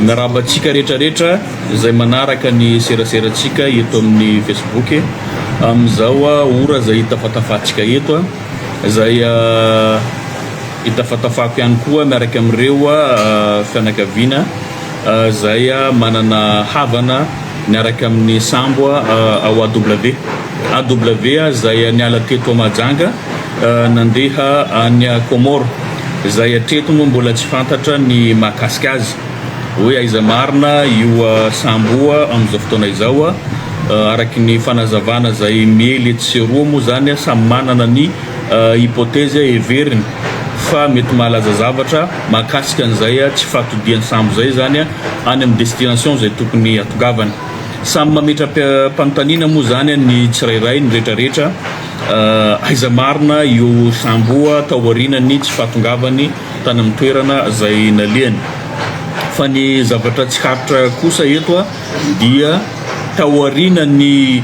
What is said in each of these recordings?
Miarahaba antsika rehetra rehetra izay manaraka ny seraserantsika eto amin'ny Facebook amin'izao ora izay itafatafantsika eto izay itafatafako ihany koa miaraka amin'ireo fianakaviana izay manana havana niaraka amin'ny sambo ao AW. AW izay niala teto Mahajanga nandeha any Comores izay hatreto moa mbola tsy fantatra ny mahakasika azy hoe aiza marina io sambo amin'izao fotoana izao. Araky ny fanazavana izay miely etsy sy eroa moa izany samy manana ny hypothèse heveriny fa mety mahalaza zavatra mahakasika an'izay tsy fahatodian'ny sambo izay izany any amin'ny destination izay tokony hatongavany. Samy mametra-panontaniana moa izany ny tsirairay, ny rehetrarehetra. Aiza marina io sambo tao aorianan'ny tsy fahatongavany tany amin'ny toerana izay nalehany. Fa ny zavatra tsikaritra kosa eto dia tao aorianan'ny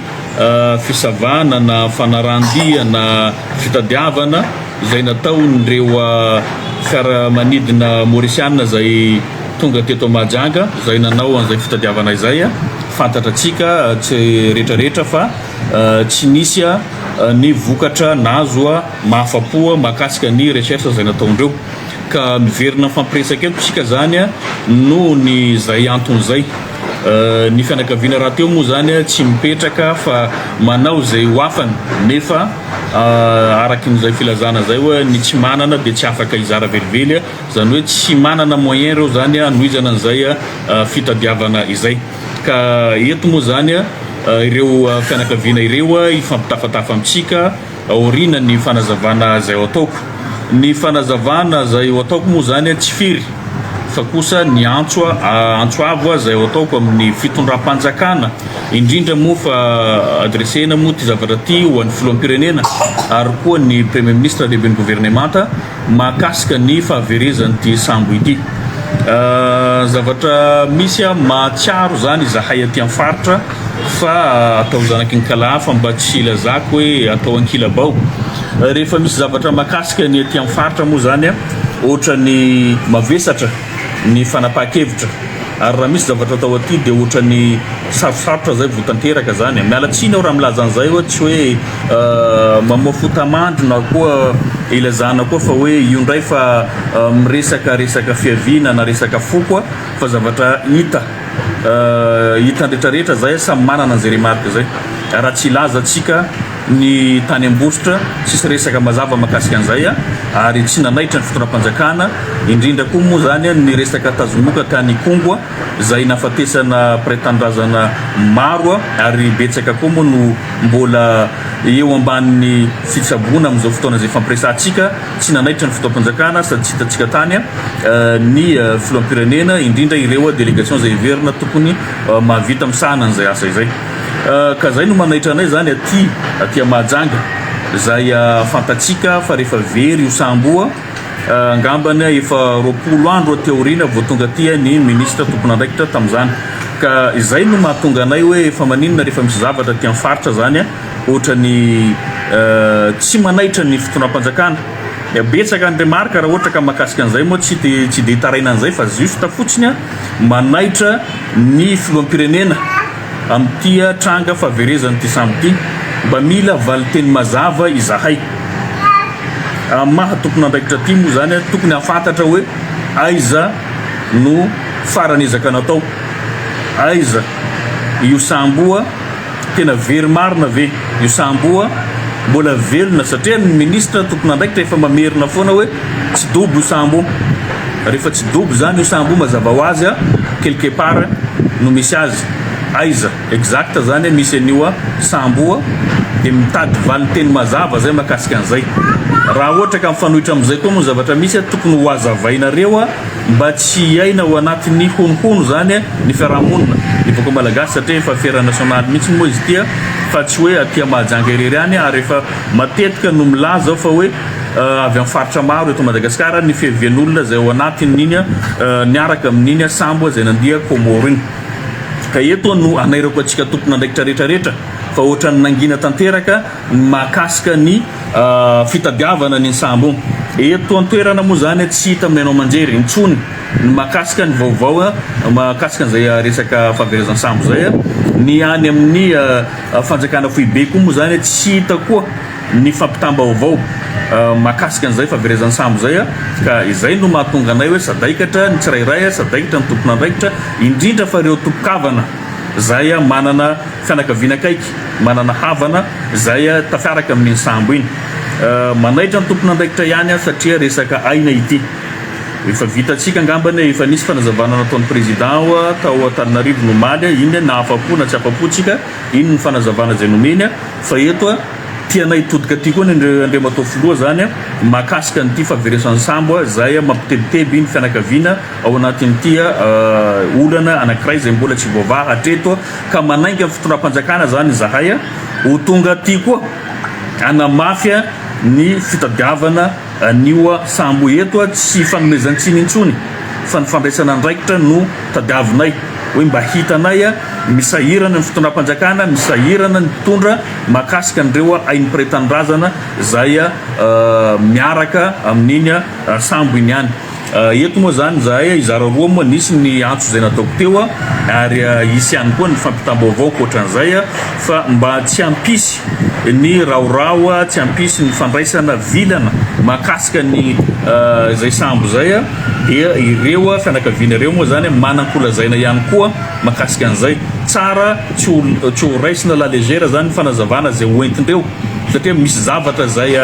fisavana na fanarahan-dia na fitadiavana izay nataon'ireo fiaramanidina Maorisiana izay tonga teto Mahajanga izay nanao an'izay fitadiavana izay, fantatra antsika tsy rehetrarehetra fa Tsy nisy ny vokatra nahazo mahafa-po mahakasika ny recherche izay nataondreo. Ka miverina mifampiresaka eto isika izany noho ny izay antony izay. Ny fianakaviana rahateo moa izany tsy mipetraka fa manao izay ho afany nefa araky ny izay filazana izay hoe ny tsy manana dia tsy afaka hizara velively, izany hoe tsy manana moyen ireo izany hanohizana an'izay fitadiavana izay. Ka eto moa izany ireo fianakaviana ireo hifampitafatafa amintsika aorianan'ny fanazavana izay ho ataoko. Ny fanazavana izay ho ataoko moa izany tsy firy fa kosa ny antso antso avo izay ho ataoko amin'ny fitondram-panjakana indrindra moa fa adresena moa ity zavatra ity ho an'ny filoham-pirenena ary koa ny premier ministre lehiben'ny governemanta mahakasika ny fahaverezan'ity sambo ity. Zavatra misy mahatsiaro izany izahay aty amin'ny faritra fa atao zanaky ny kalahafa mba tsy hilazako hoe atao ankilabao. Rehefa misy zavatra mahakasika ny aty amin'ny faritra moa izany ohatran'ny mavesatra ny fanapahan-kevitra ary raha misy zavatra atao aty dia ohatran'ny sarosarotra zay vao tanteraka zany. Miala tsiny aho raha milaza an'izay hoe tsy hoe mamoa fota-mandry na koa ilazana koa fa hoe io indray fa miresaka resaka fiaviana na resaka foko fa zavatra hita hitan'ny rehetrarehetra zay samy manana an'izay remarque zay. Raha tsy hilaza antsika ny tany Ambositra, tsisy resaka mazava mahakasika an'izay ary tsy nanaitra ny fitondram-panjakana, indrindra koa moa izany ny resaka tazomoka tany Ikongo izay nahafatesana mpiray tanindrazana maro ary betsaka koa moa no mbola eo ambanin'ny fitsaboana amin'izao fotoana izay ifampiresahantsika, tsy nanaitra ny fitondram-panjakana sady tsy hitantsika tany ny filoham-pirenena, indrindra ireo délégation izay heverina tokony mahavita misahana an'izay asa izay. Ka zay no manaitra anay zany aty aty Mahajanga zay fantatsika fa rehefa very io sambo angambany efa 20 andro aty aoriana vao tonga aty ny ministra tompon'andraikitra tamin'izany ka izay no mahatonga anay hoe efa maninona rehefa misy zavatra aty amin'ny faritra zany ohatrany tsy manaitra ny fitondram-panjakana. Betsaka ny remarque raha ohatra ka mahakasika an'izay moa tsy tsy dia hitaraina an'izay fa juste fotsiny manaitra ny filoham-pirenena amin'ity tranga fahaverezan'ity sambo ity. Mba mila valinteny mazava izahay. Amin'ny maha tompon'andraikitra aty moa izany tokony hahafantatra hoe aiza no farany ezaka natao, aiza io sambo tena very marina ve io sambo mbola velona satria ny ministra tompon'andraikitra efa mamerina foana hoe tsy dobo io sambo. Rehefa tsy dobo izany io sambo mazava ho azy quelque part no misy azy. Aiza exact zany misy an'io sambo dia mitady valinteny mazava zay mahakasika an'izay. Raha ohatra ka mifanohitra amin'izay koa moa ny zavatra misy tokony ho hazavainareo mba tsy hiaina ao anatin'ny honohono zany ny fiarahamonina, ny vahoaka malagasy satria efa affaire nationale mihitsy moa izy ity fa tsy hoe aty Mahajanga irery ihany ary efa matetika no milaza aho fa hoe avy amin'ny faritra maro eto Madagasikara ny fiavian'olona izay ao anatin'iny niaraka amin'iny sambo izay nandeha Comores iny. Ka eto no anairako antsika tompon'andraikitra rehetra rehetra fa ohatran'ny nangina tanteraka ny mahakasika ny fitadiavana an'iny sambo iny. Eto an-toerana moa izany tsy hita amin'ny haino aman-jery intsony ny mahakasika ny vaovao mahakasika an'izay resaka fahaverezan'ny sambo izay. Ny any amin'ny fanjakana foibe koa moa izany tsy hita koa ny fampitam-baovao mahakasika an'izay fahaverezan'ny sambo izay ka izay no mahatonga anay hoe sadaikatra ny tsirairay, sadaikatra ny tompon'andraikitra, indrindra fa ireo tompon-kavana izay manana fianakaviana akaiky, manana havana izay tafiaraka amin'iny sambo iny. Manaitra ny tompon'andraikitra ihany aho satria resaka aina ity. Efa vitantsika angambany, efa nisy fanazavana nataon'ny Président tao Antananarivo ny omaly, iny na afa-po na tsy afa-po tsika, iny ny fanazavana izay nomeny fa eto tianay hitodika aty koa ny Andriamatoa Filoha zany mahakasika an'ity fahaveresan'ny sambo izay mampitebiteby ny fianakaviana ao anatin'ity olana anankiray izay mbola tsy voavaha hatreto ka manainga ny fitondram-panjakana zany izahay ho tonga aty koa hanamafy ny fitadiavana an'io sambo eto tsy ifanomezan-tsiny intsony fa ny fandraisana andraikitra no tadiavinay hoe mba hitanay misahirana ny fitondram-panjakana, misahirana ny mpitondra mahakasika an'ireo ain'ny mpiray tanindrazana izay miaraka amin'iny sambo iny ihany. Eto moa izany izahay hizara roa moa, nisy ny antso izay nataoko teo ary hisy ihany koa ny fampitam-baovao ankoatran'izay fa mba tsy hampisy ny rahoraho, tsy hampisy ny fandraisana vilana mahakasika ny izay sambo izay dia ireo fianakaviana ireo moa izany manan-kolazaina ihany koa mahakasika an'izay. Tsara tsy ho tsy ho raisina la légère izany ny fanazavana izay hoentindreo satria misy zavatra izay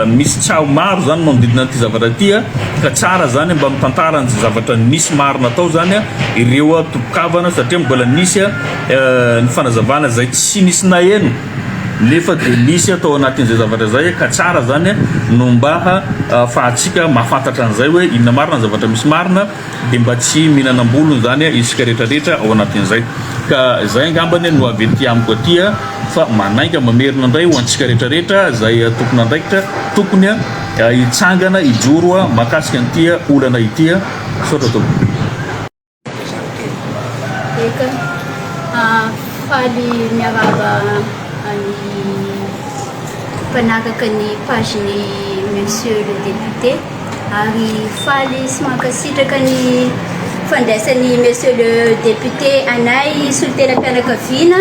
misy tsaho maro izany manodidina an'ity zavatra ity ka tsara izany mba mitantara an'izay zavatra nisy marina tao izany ireo tompon-kavana satria mbola nisy ny fanazavana izay tsy nisy naheno nefa dia nisy tao anatin'izay zavatra izay ka tsara izany no mba ahafahantsika mahafantatra an'izay hoe inona marina ny zavatra misy marina. dia mba tsy mihinana am-bolony izany isika rehetra rehetra ao anatin'izay. Ka izay angambany no avy ety amiko aty fa manainga mamerina indray ho antsika rehetra rehetra izay tompon'andraikitra tokony hitsangana hijoro mahakasika an'ity olana ity. Misaotra tompoko. Eka, faly miarahaba an'i mpanaraka ny page-n'i Monsieur le député ary faly sy mankasitraka ny fandraisan'i Monsieur le député anay solontenam-pianakaviana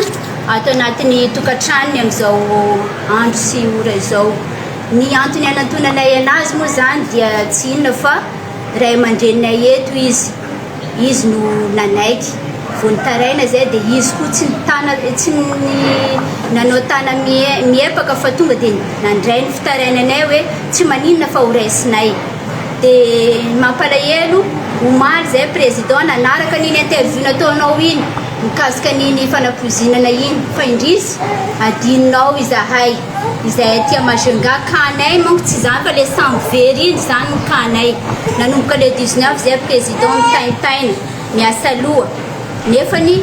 ato anatin'ny tokantranony amin'izao andro sy ora izao. Ny antony hanantonanay anazy moa izany dia tsy inona fa ray aman-dreninay eto izy. Izy no nanaiky. Vao nitaraina izay dia izy koa tsy nitana, tsy nanao tana miepaka fa tonga dia nandray ny fitarainanay hoe tsy maninona fa ho raisinay. Dia ny mampalahelo, omaly izay président nanaraka an'iny interview nataonao iny mikasika an'iny fanapoizinana iny fa indrisy adinonao izahay. Izay aty à Majunga, cas-nay manko tsy izany fa le sambo very iny izany ny cas-nay. Nanomboka le 19 izay président mitaintaina, miasa loha. Nefany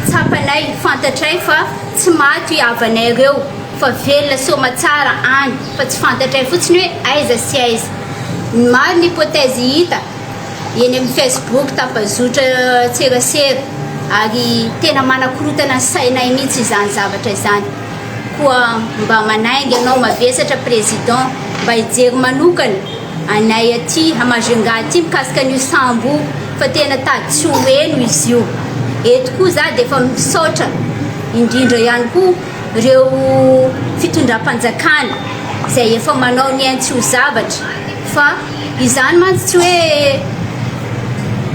tsapanay, fantatray fa tsy maty havanay ireo fa velona soamatsara any fa tsy fantatray fotsiny hoe aiza sy aiza. Maro ny hypothèse hita eny amin'ny Facebook, tambazotra tserasera ary tena manakorotana ny sainay mihitsy izany zavatra izany. Koa mba manainga anao mavesatra président mba hijery manokana anay aty à Majunga aty mikasika an'io sambo io fa tena tady tsy ho heno izy io. Eto koa za dia efa misaotra indrindra ihany koa ireo fitondram-panjakana izay efa manao ny ainy tsy ho zavatra fa izany mantsy tsy hoe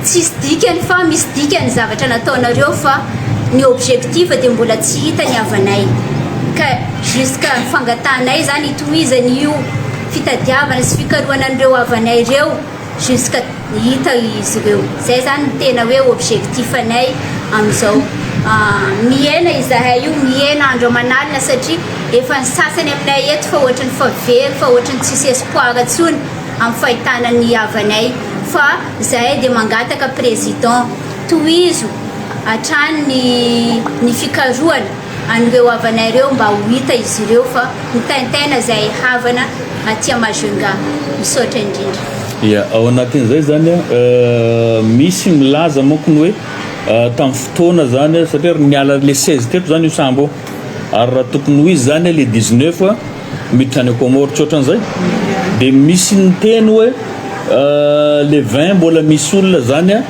Tsisy dikany fa misy dikany ny zavatra nataonareo fa ny objectif dia mbola tsy hita ny havanay ka jusqu'à fangatahanay zany hitohizany io fitadiavana sy fikarohana an'ireo havanay ireo jusqu'à hita izy ireo zay zany ny tena hoe objectif anay amin'izao mihena izahay io mihena andro aman'alina satria efa ny sasany aminay eto fa ohatran'ny fa very fa ohatran'ny tsisy espoir intsony amin'ny fahitana ny havanay fa zahay dia mangataka président tohizo hatrany ny ny fikarohana an'ireo havanay ireo mba ho hita izy ireo fa mitaintaina zahay havana aty Majunga. Misaotra indrindra. Ya, ao anatin'izay zany misy milaza manko ny hoe tamin'ny fotoana zany satria niala le 16 teto zany io sambo io ary raha tokony ho izy zany le 19 Miditra any Comores tsy ohatran'izay? Dia misy niteny hoe le 20 mbola misy olona zany a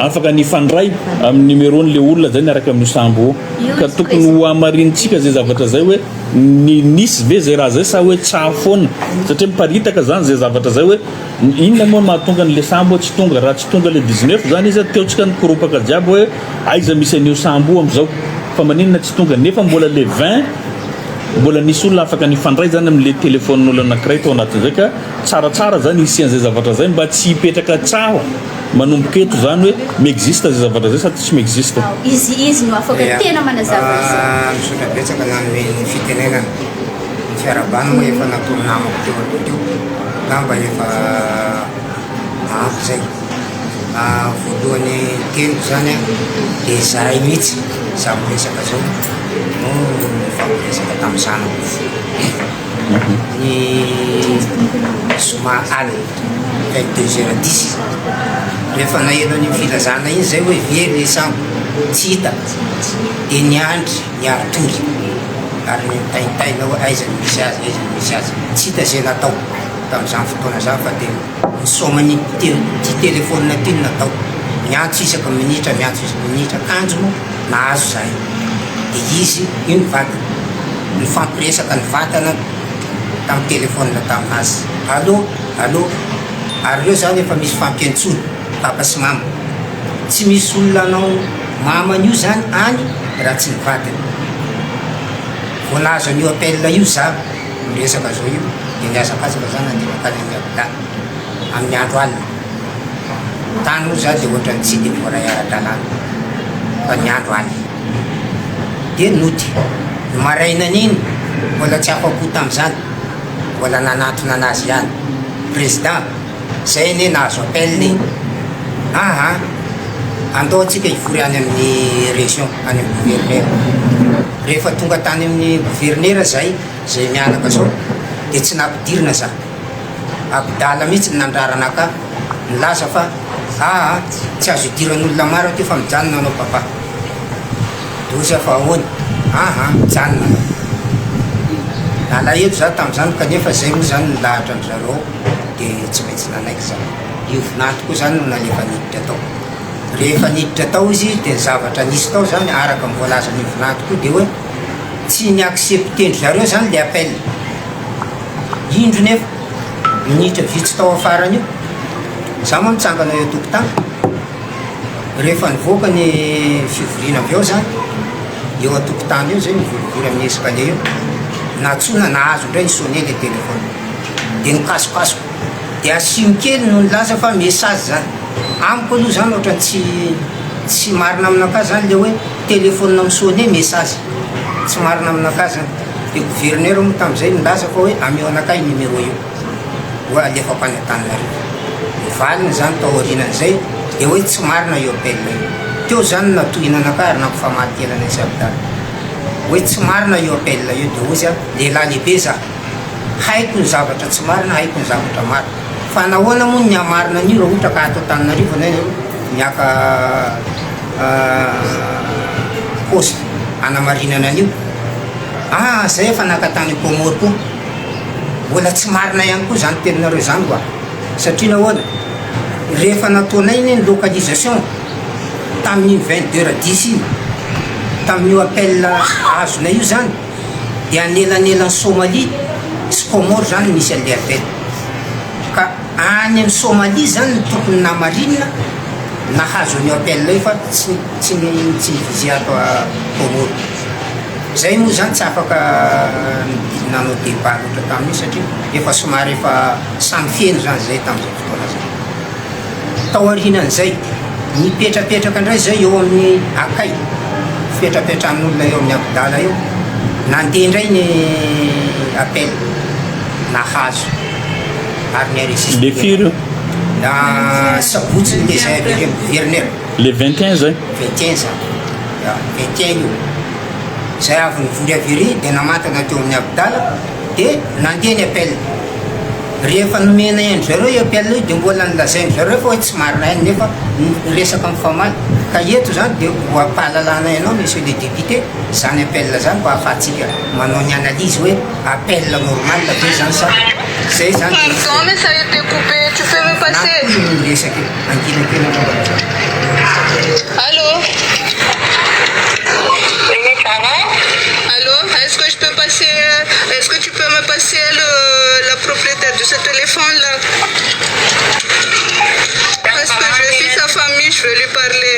afaka nifandray amin'ny numéro-n'le olona zay niaraka amin'io sambo io. Ka tokony ho hamarinintsika zay zavatra zay hoe ny nisy ve zay raha zay sa hoe tsaho foana satria miparitaka zany zay zavatra zay hoe inona moa no mahatonga an'le sambo tsy tonga raha tsy tonga le 19 zany izy teo tsika nikoropaka jiaby hoe aiza misy an'io sambo io am'izao fa maninona tsy tonga nefa mbola le 20 mbola nisy olona afaka nifandray zany amin'le telefaonin'olona anankiray tao anatin'izay ka tsaratsara zany hisian'izay zavatra zay mba tsy hipetraka tsaho manomboka eto zany hoe mi-existe zay zavatra zay sa tsy mi-existe. Izy izy no afaka tena manazava izay. Misaotra betsaka nanome ny fitenenana. Ny fiarahabana moa efa nataon'ny namako teo aloha teo, angamba efa ampy zay. Voalohany teniko zany an, de zahay mihitsy, za miresaka zao no nifampiresaka tamin'ny zanako. Ny zoma alina 22 heures 10, rehefa naheno an'iny filazana iny zay hoe very le sambo, tsy hita, de niandry niari-tory ary nitaintaina hoe aiza no misy azy, aiza no misy azy, tsy hita zay natao tamin'izany fotoana zany fa de nisaoma an'ity telephone ity no natao, niantso isaky ny minitra, miantso isaky ny minitra, kanjo moa nahazo zahay de izy io ny vadiny nifampiresaka nivantana tamin'ny telephone taminazy allo allo ary reo zany efa misy fampiantsoana papa sy mama tsy misy olona anao mamany io zany any raha tsy ny vadiny vao nahazo an'io appel io za miresaka zao io de nihazakazaka za nandeha nankany amin'ny Abda amin'ny andro alina Tany moa za dia ohatran'ny tsy dia voaray ara-dalàna fa ny andro alina dia nody. Ny marainan'iny mbola tsy afa-po tamin'izany, mbola nanantona an'azy ihany. Président, zay anie nahazo appel e! Aha, andao antsika hivory any amin'ny région, any amin'ny gouverneur. Rehefa tonga tany amin'ny gouverneur zahay, zay mianaka zao, dia tsy nampidirina za. Abdala mihitsy no nandrarana aka nilaza fa aa tsy azo idiran'olona maro aty fa mijanona anao papa. Doza fa ahoana? Aa mijanona anao. Nalahelo za tamin'izany kanefa zay moa zany ny lahatra ndry zareo ao de tsy maintsy nanaiky za. Io vinanto koa zany no nalefa niditra tao. Rehefa niditra tao izy de ny zavatra nisy tao zany araka ny voalazan'io vinanto koa de hoe tsy ni-accepter-ndry zareo zany le appel. Indro nefa, minitra vitsy tao afaran'io, za moa mitsangana eo an-tokotany, rehefa nivoaka ny fivoriana avy ao zany, eo an-tokotany eo zay mivorivory amin'ny escalier eo, nantsoina nahazo indray ni-sonner le téléphone, de nikasokasoka, de asimo kely no nilaza fa message zany, amiko aloha zany ohatran'ny tsy tsy marina aminakahy zany le hoe téléphone mi-sonner message, tsy marina aminakahy zany. Dia gouverneur moa tamin'izay nilaza fa hoe ameo anakahy io numéro io hoe alefako any Antananarivo. Ny valiny izany tao aorianan'izay dia hoe tsy marina io appel io. Teo izany no natohina anakahy ary nampifamaly kely anay sy Abdala. Hoe tsy marina io appel io dia hozy aho, lehilahy lehibe za, haiko ny zavatra tsy marina, haiko ny zavatra marina. Fa nahoana moa ny hamarina an'io raha ohatra ka ato Antananarivo anie nareo miaka poste hanamarinana an'io? Ah zay efa naka tany Comores koa. Mbola tsy marina ihany koa zany teninareo zany wa. Satria nahoana? Rehefa nataonay anie ny localisation tamin'iny 22 heures 10 iny, tamin'io appel azonay io zany, dia anelanelan'i Somalie sy Comores zany nisy an'le appel. Ka any amin'i Somalie zany no tokony namarinina nahazo an'io appel io fa tsy tsy tsy ni-viser ato Comores. Zay moa zany tsy afaka nanao débat loatra tamin'io satria efa somary efa samy feno zany zay tamin'izay fotoana zay. Tao aorianan'izay, nipetrapetraka indray zay eo amin'ny akay, fipetrapetrahan'olona eo amin'ny Abdala eo, nandeha indray ny appel, nahazo ary ni-enregistré. Le firy io? Sabotsy le zay avy ery amin'ny gouverneur. Le 21 zay? 21 zany, ya 21 io. Zay avy nivory avy ery dia namantana teo amin'ny Abdala dia nandeha ny appel. Rehefa nomenay an-dry zareo io appel io dia mbola nolazain-dry zareo fa hoe tsy marina ihany nefa ny resaka mifamaly. Ka eto izany dia ho ampahalalanay anao monsieur le député izany appel izany mba ahafahantsika manao ny analyse hoe appel normal ve izany sa. Zay zany de Pardon, mais ça a été coupé. Tu peux me passer na ny resaka angina kely angamba. Allô? Allô? Est-ce que je peux passer Est-ce que tu peux me passer le, la propriétaire de ce téléphone-là? Parce que je suis sa famille, je veux lui parler.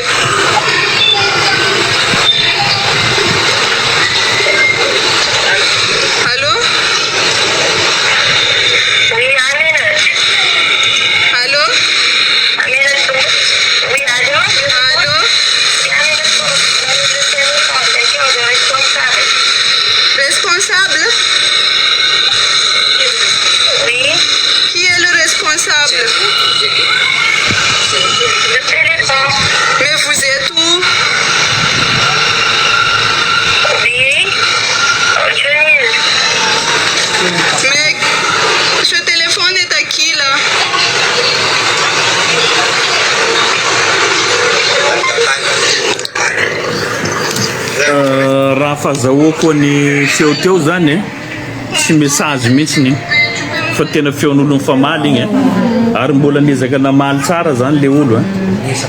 Allô? Oui, un minute. Allô? Un minute pour... Oui, allô? Allô? Un minute pour le téléphone, d'accord, le responsable. Responsable? Oui, Qui est le responsable? le téléphone. Mais vous êtes où? Oui, au Tunis. Mais ce téléphone est à qui là? Raha fahazahoako ny feo teo zany e, tsy message mihitsy iny fa tena feon'olo mifamaly igny e, ary mbola niezaka namaly tsara zany le olo e,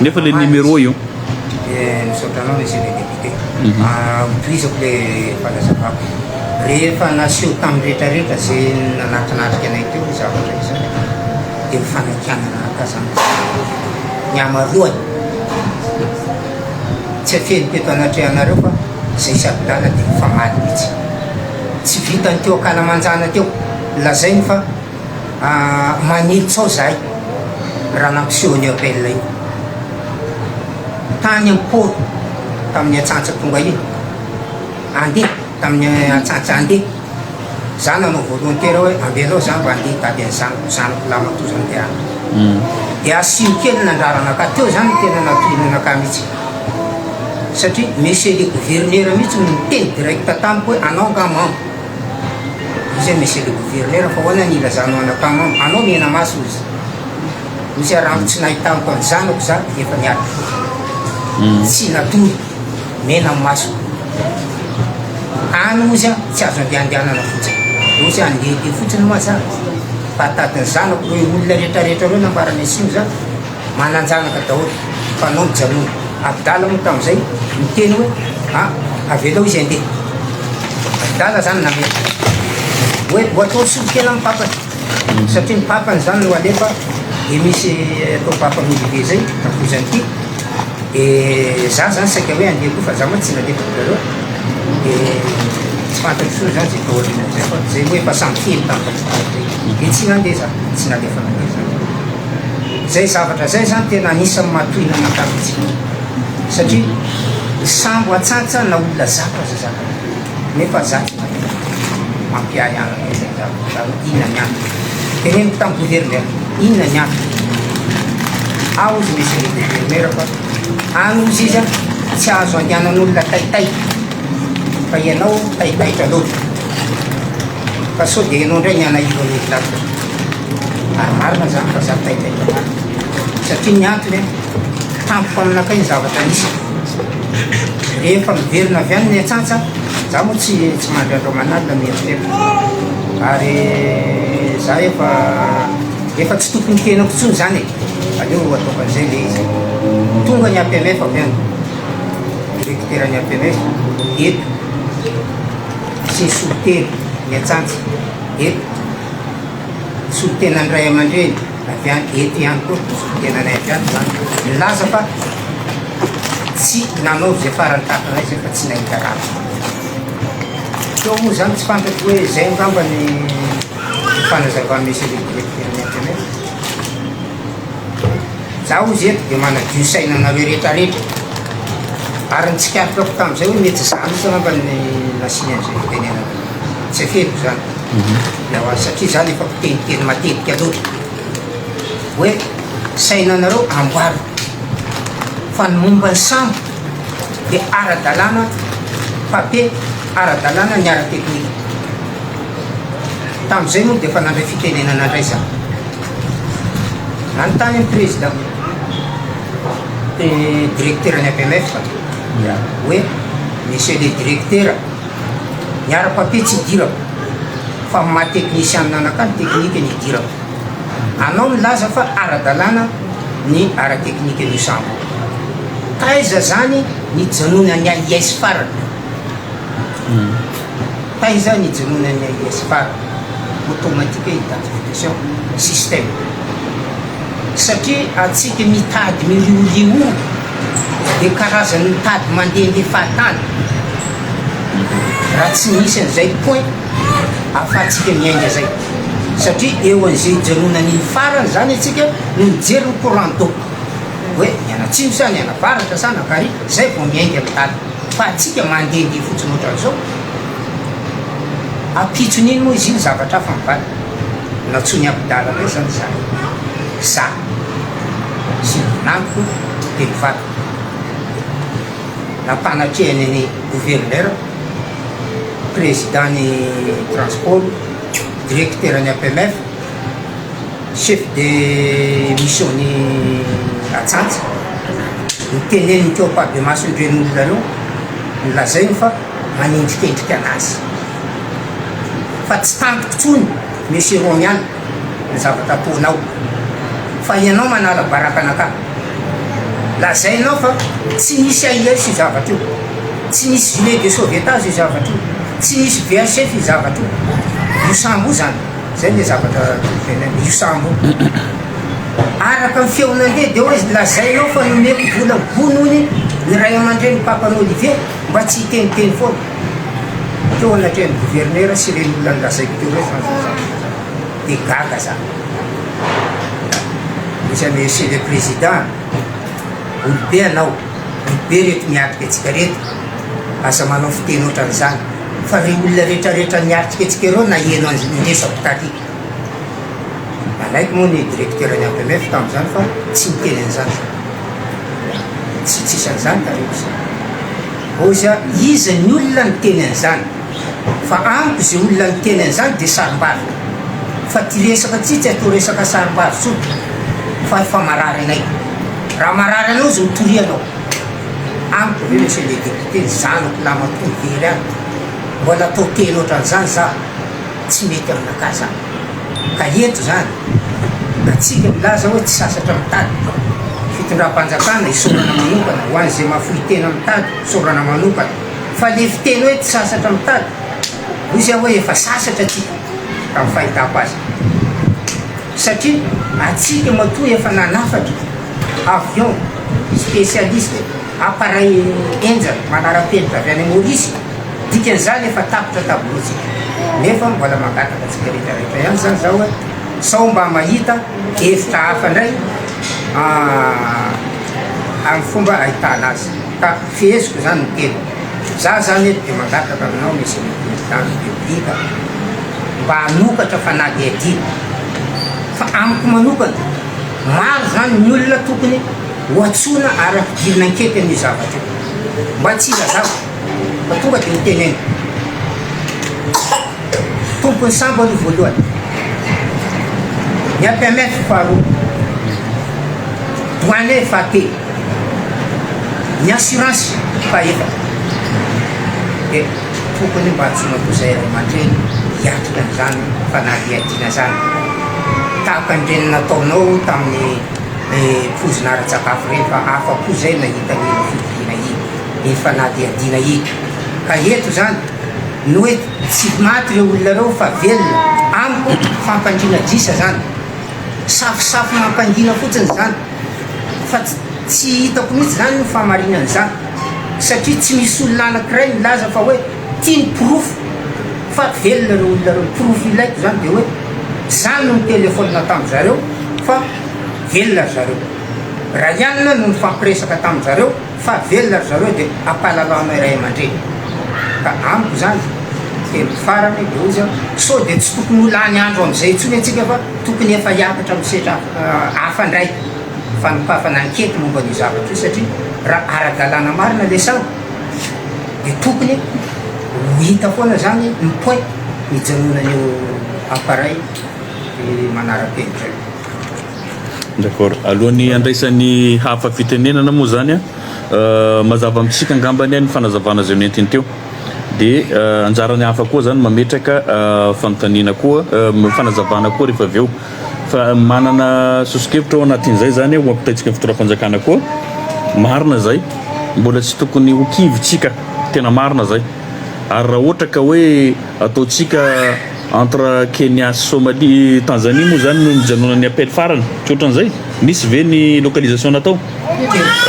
nefa le numéro io. De misaotra anao monsieur le député. Hotohizako le fanazavako. Rehefa naseho tamin'ny rehetrarehetra zay nanatinatrika anay teo zavatra izany de mifanakianana aka zany ny hamaroany. Tsy afeniko eto anatrehanareo fa zay sabilana de mifamaly mihitsy. Tsy vitany teo ankalamanjana teo lazainy fa manely tsao zahay raha nampiseho an'io appel io. Tany amin'ny port tamin'ny atsantsa tonga iny andeha tamin'ny atsantsa andeha za nanao volontaire hoe ambelao za mba andeha hitady an'ny zanako zanako lahimatoa zany te any de asio kely nandrarana aka teo zany tena natohina anakahy mihitsy satria monsieur le gouverneur mihitsy no niteny direct tamiko hoe anao nga mamo izy hoe monsieur le gouverneur fa hoana ny ilazanao anakahy mamo anao mena maso izy misy raha tsy nahitako ny zanako za efa niady tsy natory mena maso any ozy a tsy azo andehandehanana fotsiny ozy andehandeha fotsiny moa za fa tadiny zanako reo olona rehetrarehetra reo nambarany asio za mananjanaka daholo fa anao mijanona Abdala moa tam'izay miteny hoe a avelao izy andeha. Abdala zany namela hoe ho atao solokena amin'ny papany satria ny papany zany no alefa de misy atao papa milibe zay takozany ty de za zany saika hoe andeha koa fa za moa tsy nalefa zareo de tsy fantatro soa zany zay tao aorianan'izay fa zay moa efa samy feno tamin'ny de tsy nandeha za tsy nalefa nandeha zany. Zay zavatra zay zany tena anisan'ny mahatohina anakahy mihitsy satria sambo atsantsa na olona zato aza zany nefa za tsy mahita mampiahy anaka zay zavatra zany. Inona ny antony? Teneniko tamin'ny gouverneur inona ny antony aho izy monsieur le gouverneur fa any ozy izy a tsy azo andehanan'olona taitay fa ianao taitaitra loatra fa sao de ianao indray ny anahivon'ny olona ary marina zany fa za taitaitra marina satria ny antony a tampoka aminakay ny zavatra nisy rehefa miverina avy any ny atsantsa. Za moa tsy mandry andro aman'alina mieritreritra ary za efa tsy tokony tenako intsony zany e, aleo ataoko an'izay le izy. Tonga ny APMF avy any, directeur ny APMF eto sy ny solontena ny atsantsa eto, solontenan'ny ray aman-dreny avy any eto ihany koa, solontenanay avy any zany nilaza fa tsy nanao izay farany takanay zay fa tsy nahita rano. Teo moa zany tsy fantatro hoe zay angamba ny fanazavan'ny monsieur le directeur ny APMF. Za ozy eto de manadio saina anareo rehetrarehetra ary ny tsikaritrako tamin'izay hoe mety za mihitsy angamba ny nasiany an'izay fitenenana tsy afeniko zany mm satria zany efa mpiteniteny matetika loatra hoe sainanareo amboarina fa ny momba ny sambo dia ara-dalàna papier, ara-dalàna ny ara-teknika. Tamin'izay moa dia efa nandray fitenenana indray za. Nanontany ny président, directeur ny APMF hoe monsieur le directeur, ny ara-papier tsy idirako. Fa amin'ny maha teknisianina anakahy ny teknika no idirako. Anao milaza fa ara-dalàna ny ara-teknikan'io sambo io. Taiza zany nijanonan'ny AIS farany? Taiza nijanonan'ny AIS farany? Automatique identification système. Satria antsika mitady miriorio dia karazan'ny mitady mandehandeha fahatany. Raha tsy misy an'izay point ahafahantsika miainga zay. Satria eo an'izay ijanonan'iny farany zany antsika no mijery ny courant d'eau. Hoe nianatsimo sa nianavaratra sa nankary, zay vao miainga mitady. Fa antsika mandehandeha fotsiny ohatran'izao. Ampitson'iny moa izy iny zavatra hafa mivadika. Nantsoin'i Abdala indray zany izahay. Za sy ny vinantoko dia ny vadiko. Nampanatrehany ny gouverneur, président ny transport, directeur ny APMF, chef de mission ny Atsantsa, niteneniny teo ampahabemason'ireny olona ireo, nolazainy fa manendrikendrika anazy. Fa tsy tantiko tsony Monsieur Romiana ny zavatra ataonao fa ianao manala baraka anakahy. Lazainao fa tsy nisy AIS io zavatra io, tsy nisy gilet de sauvetage io zavatra io, tsy nisy VHF io zavatra io. Io sambo io zany, zay le zavatra tenenina, io sambo io. Araka ny feo nandeha dia hoe lazainao fa nomeko vola gony hono ny ray aman-dreny Papan'i Olivier mba tsy hiteniteny foana. Teo anatrehan'ny gouverneur sy ireny olona nolazaiko teo ireny zany zao zavatra zany. Dia gaga za. Misy an'i Monsieur le Président, olobe anao, olobe reto miatrika antsika reto, aza manao fiteny ohatran'izany fa reo olona retraretra niatrika antsika ireo naheno an'ny resako tary. Nanaiky moa ny directeur ny APMF tamin'izany fa tsy niteny an'izany za. Tsy tsisy an'izany tary ozy. Ozy a, iza ny olona niteny an'izany? Fa amiko ze olona niteny an'izany de sarimbavy. Fa ty resaka ty tsy atao resaka sarimbavy tsony fa efa marary anay. Raha marary anao izy mitoria anao. Amiko ve monsieur le député ny zanako lamatoa very any mbola atao teny ohatran'izany za tsy mety aminakahy zany. Ka eto zany atsika milaza hoe tsy sasatra mitady fitondram-panjakana isaorana manokana ho an'izay mahafoy tena mitady isaorana manokana fa le fiteny hoe tsy sasatra mitady hoy zay hoe efa sasatra atsika raha ny fahitako azy satria atsika matoa efa nanafatra avion spécialiste appareil henjana manara-penitra avy any Maurice Dikan'izany efa tapitra tableau tsika nefa mbola mangataka antsika rehetra rehetra ihany zany zao hoe sao mba mahita hevitra hafa indray amin'ny fomba ahitana azy ka feheziko zany ny teny za zany eto dia mangataka aminao monsieur le président ny république mba hanokatra fanadihadiana fa amiko manokana maro zany ny olona tokony ho antsoina ary ampidirina ankety amin'io zavatra io mba tsy hilazako Fa tonga dia hoteneno. Tompon'ny sambo aloha voalohany. Ny APMF faharoa. Douane fahatelo. Ny assurance fahefatra. Dia tokony mba antsoina koa izay ray aman-dreny hiatrika an'izany fanadihadiana izany. Tahaka an'ireny nataonao tamin'ny poizina ara-tsakafo ireny fa afa-po izay nahita an'iny fivoriana iny. iny fanadihadiana iny. Ka eto izany ny hoe tsy maty ireo olona ireo fa velona, amiko fampandriana adrisa izany, safosafo mampangina fotsiny izany fa tsy hitako mihitsy izany ny fahamarinan'izany satria tsy misy olona anankiray milaza fa hoe ity ny porofo fa velona ireo olona ireo, ny porofo ilaiko izany dia hoe za no nitelefaonina tamin-dry zareo fa velona ry zareo, Rayan no nifampiresaka tamin-dry zareo. Fa velona ry zareo dia ampahalalao ray aman-dreny. Ka amiko izany, teny farany dia hoy izy, sao dia tsy tokony ho lany andro amin'izay intsony antsika fa tokony efa hiakatra amin'ny sehatra hafa indray, fanokafana ankety momba an'io zavatra io satria raha ara-dalàna marina ilay sambo dia tokony ho hita foana izany ny point nijanonan'io appareil manara-penitra io. D'accord. Alohan'ny handraisan'ny hafa fitenenana moa izany an, mazava amintsika angambany ny fanazavana izay nentiny teo. Dia anjaran'ny hafa koa zany mametraka fanontaniana koa, fanazavana koa rehefa avy eo. Fa manana soso-kevitra ao anatin'izay zany ho ampitaintsika ny fitondram-panjakana koa. Marina zay, mbola tsy tokony ho kivy tsika, tena marina zay. Ary raha ohatra ka hoe ataontsika entre Kenya sy Somalie, Tanzanie moa zany no nijanonan'ny appel farany, tsy ohatran'izay? Nisy ve ny localisation natao?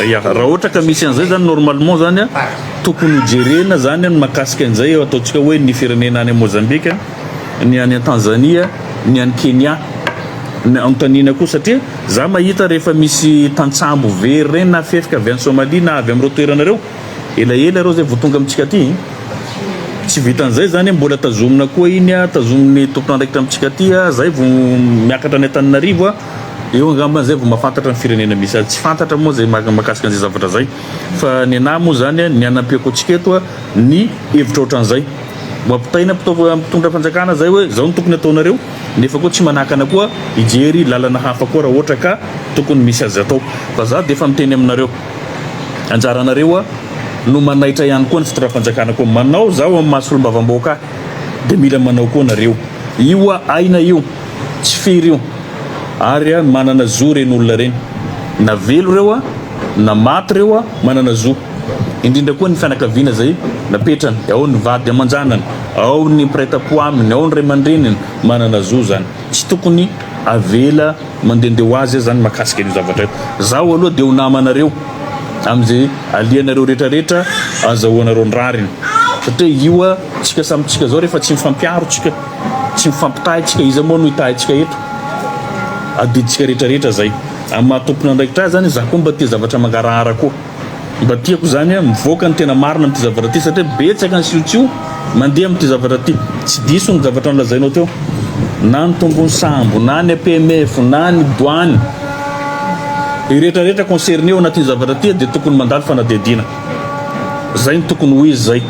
Ya, raha ohatra ka misy an'izay zany normalement zany a, tokony ho jerena zany ny mahakasika an'izay ataontsika hoe ny firenena any Mozambique, ny any Tanzania, ny any Kenya. Ny anontaniana koa satria za mahita rehefa misy tantsambo very ireny na fefika avy any Somalie na avy amin'ireo toerana ireo, elaela ireo zay vao tonga amintsika aty. Tsy vitan'izay zany mbola tazomina koa iny, tazomin'ny tompon'andraikitra amintsika aty, zay vao miakatra any Antananarivo. Eo angamba zay vao mahafantatra ny firenena misy azy. Tsy fantatra moa zay mahakasika an'izay zavatra zay. Fa ny anahy moa zany ny hanampiako antsika eto ny hevitra ohatran'izay. Ho ampitaina mpitondra fanjakana zay hoe zao no tokony ataonareo nefa koa tsy manakana koa hijery lalana hafa koa raha ohatra ka tokony misy azy atao. Fa za dia efa miteny aminareo. Anjaranareo no manaitra ihany koa ny fitondram-panjakana koa. Manao zaho amin'ny maha solombavambahoaka ahy dia mila manao koa nareo. Io aina io. Tsy firy io. Ary manana zo ireny olona ireny. Na velo ireo na maty ireo manana zo. Indrindra koa ny fianakaviana izay napetrany. Ao ny vady aman-janany, ao ny mpiray tampo aminy, ao ny ray aman-dreniny. Manana zo izany. Tsy tokony avela mandehandeha ho azy izany mahakasika an'io zavatra io. Zaho aloha dia ho namanareo amin'izay alehanareo rehetra rehetra azahoanareo ny rariny. Satria io tsika samy tsika zao rehefa tsy mifampiaro tsika. Tsy mifampitahy tsika, iza moa no hitahy antsika eto? Adidintsika rehetra rehetra zay. Amin'ny maha tompon'andraikitra ahy zany, za koa mba tia zavatra mangarahara koa. Mba tiako zany mivoaka ny tena marina amin'ity zavatra ity satria betsaka ny siotsio mandeha amin'ity zavatra ity. Tsy diso ny zavatra nolazainao teo. Na ny tombon'ny sambo, na ny APMF, na ny douane. Ny rehetra rehetra concerné ao anatin'ity zavatra ity dia tokony mandalo fanadihadiana. Zay no tokony ho izy zay.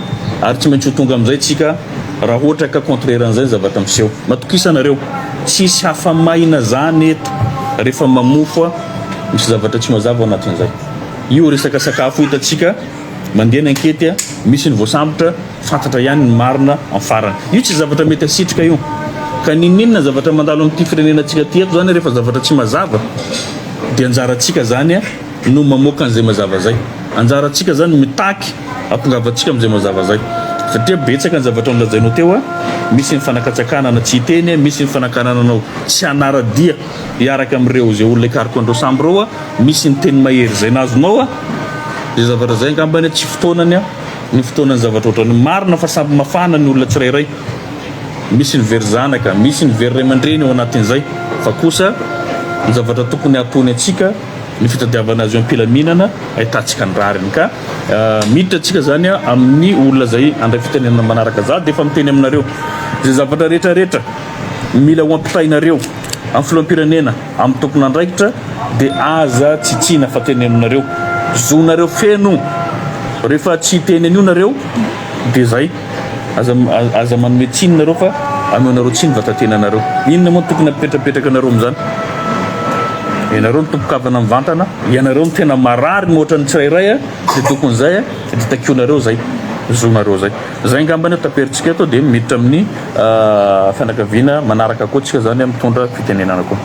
Ary tsy maintsy ho tonga amin'izay tsika. Raha ohatra ka contraire an'izay ny zavatra miseho. Matokisa nareo. Tsisy hafa-maina zany eto rehefa mamofo misy zavatra tsy mazava ao anatin'izay. Io resaka sakafo io hitantsika mandeha ny ankety misy ny voasambotra fantatra ihany ny marina amin'ny farany. Io tsy zavatra mety asitrika io. Ka n'inon'inona zavatra mandalo amin'ity firenenantsika ity eto zany rehefa zavatra tsy mazava dia anjarantsika zany no mamoaka an'izay mazava zay. Anjarantsika zany mitaky hatongavantsika amin'izay mazava zay. Satria betsaka ny zavatra nolazainao teo a, misy ny fanakatsakanana tsy hiteny, misy ny fanakanana anao tsy hanara-dia hiaraka amin'ireo izay olona hikaroka an'ireo sambo ireo a, misy ny teny mahery izay nazonao a, izay zavatra izay angambany tsy fotoanany a, ny fotoanan'ny zavatra ohatran'io. Marina fa samy mafana ny olona tsirairay, misy ny very zanaka, misy ny very ray aman-dreny ao anatin'izay, fa kosa ny zavatra tokony hatony antsika, ny fitadiavana azy io am-pilaminana ahitantsika ny rariny ka miditra antsika zany amin'ny olona zay handray fitenenana manaraka za dia efa miteny aminareo zay zavatra rehetra rehetra mila ho ampitainareo amin'ny filoham-pirenena amin'ny tompon'andraikitra dia aza tsitsiana fa teneninareo zonareo feno rehefa tsy hiteny an'io nareo Dia zay. Aza aza manome tsiny nareo fa ameonareo tsiny vatatenanareo. Inona moa no tokony hampipetrapetraka anareo amin'izany? Ianareo no tompon-kavana mivantana, ianareo no tena marary mihoatra ny tsirairay dia tokony zay dia takionareo zay zonareo zay. Zay angamba no taperintsika eto dia miditra amin'ny fianakaviana manaraka koa tsika zany mitondra fitenenana koa.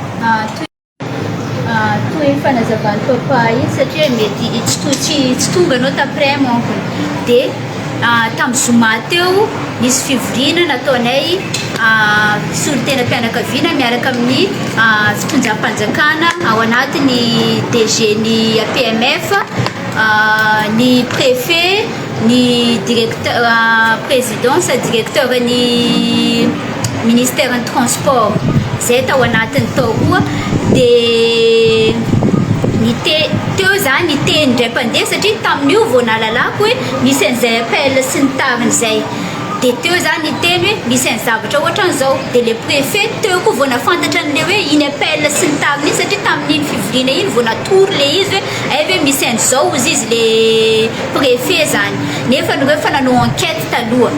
Toy ny fanazavan'i Papa iny satria mety tsy to tsy tsy tonga anao taprès manko dia tamin'ny zoma teo nisy fivoriana nataonay solontenam-pianakaviana miaraka amin'ny fitondram-panjakana ao anatin'ny DG ny APMF ny préfet ny directeur président sa directeur ny ministère ny transport zay tao anatiny tao koa de nite teo za niteny indray mpandeha satria tamin'io vao nahalalako hoe nisy an'izay appel sy ny tariny zay de teo za niteny hoe misy any zavatra ohatran'izao de le préfet teo koa vao nafantatra an'le hoe iny appel sy ny tariny iny satria tamin'iny fivoriana iny vao natory le izy hoe ay ve misy an'izao ozy izy le préfet zany nefa nareo efa nanao enquête taloha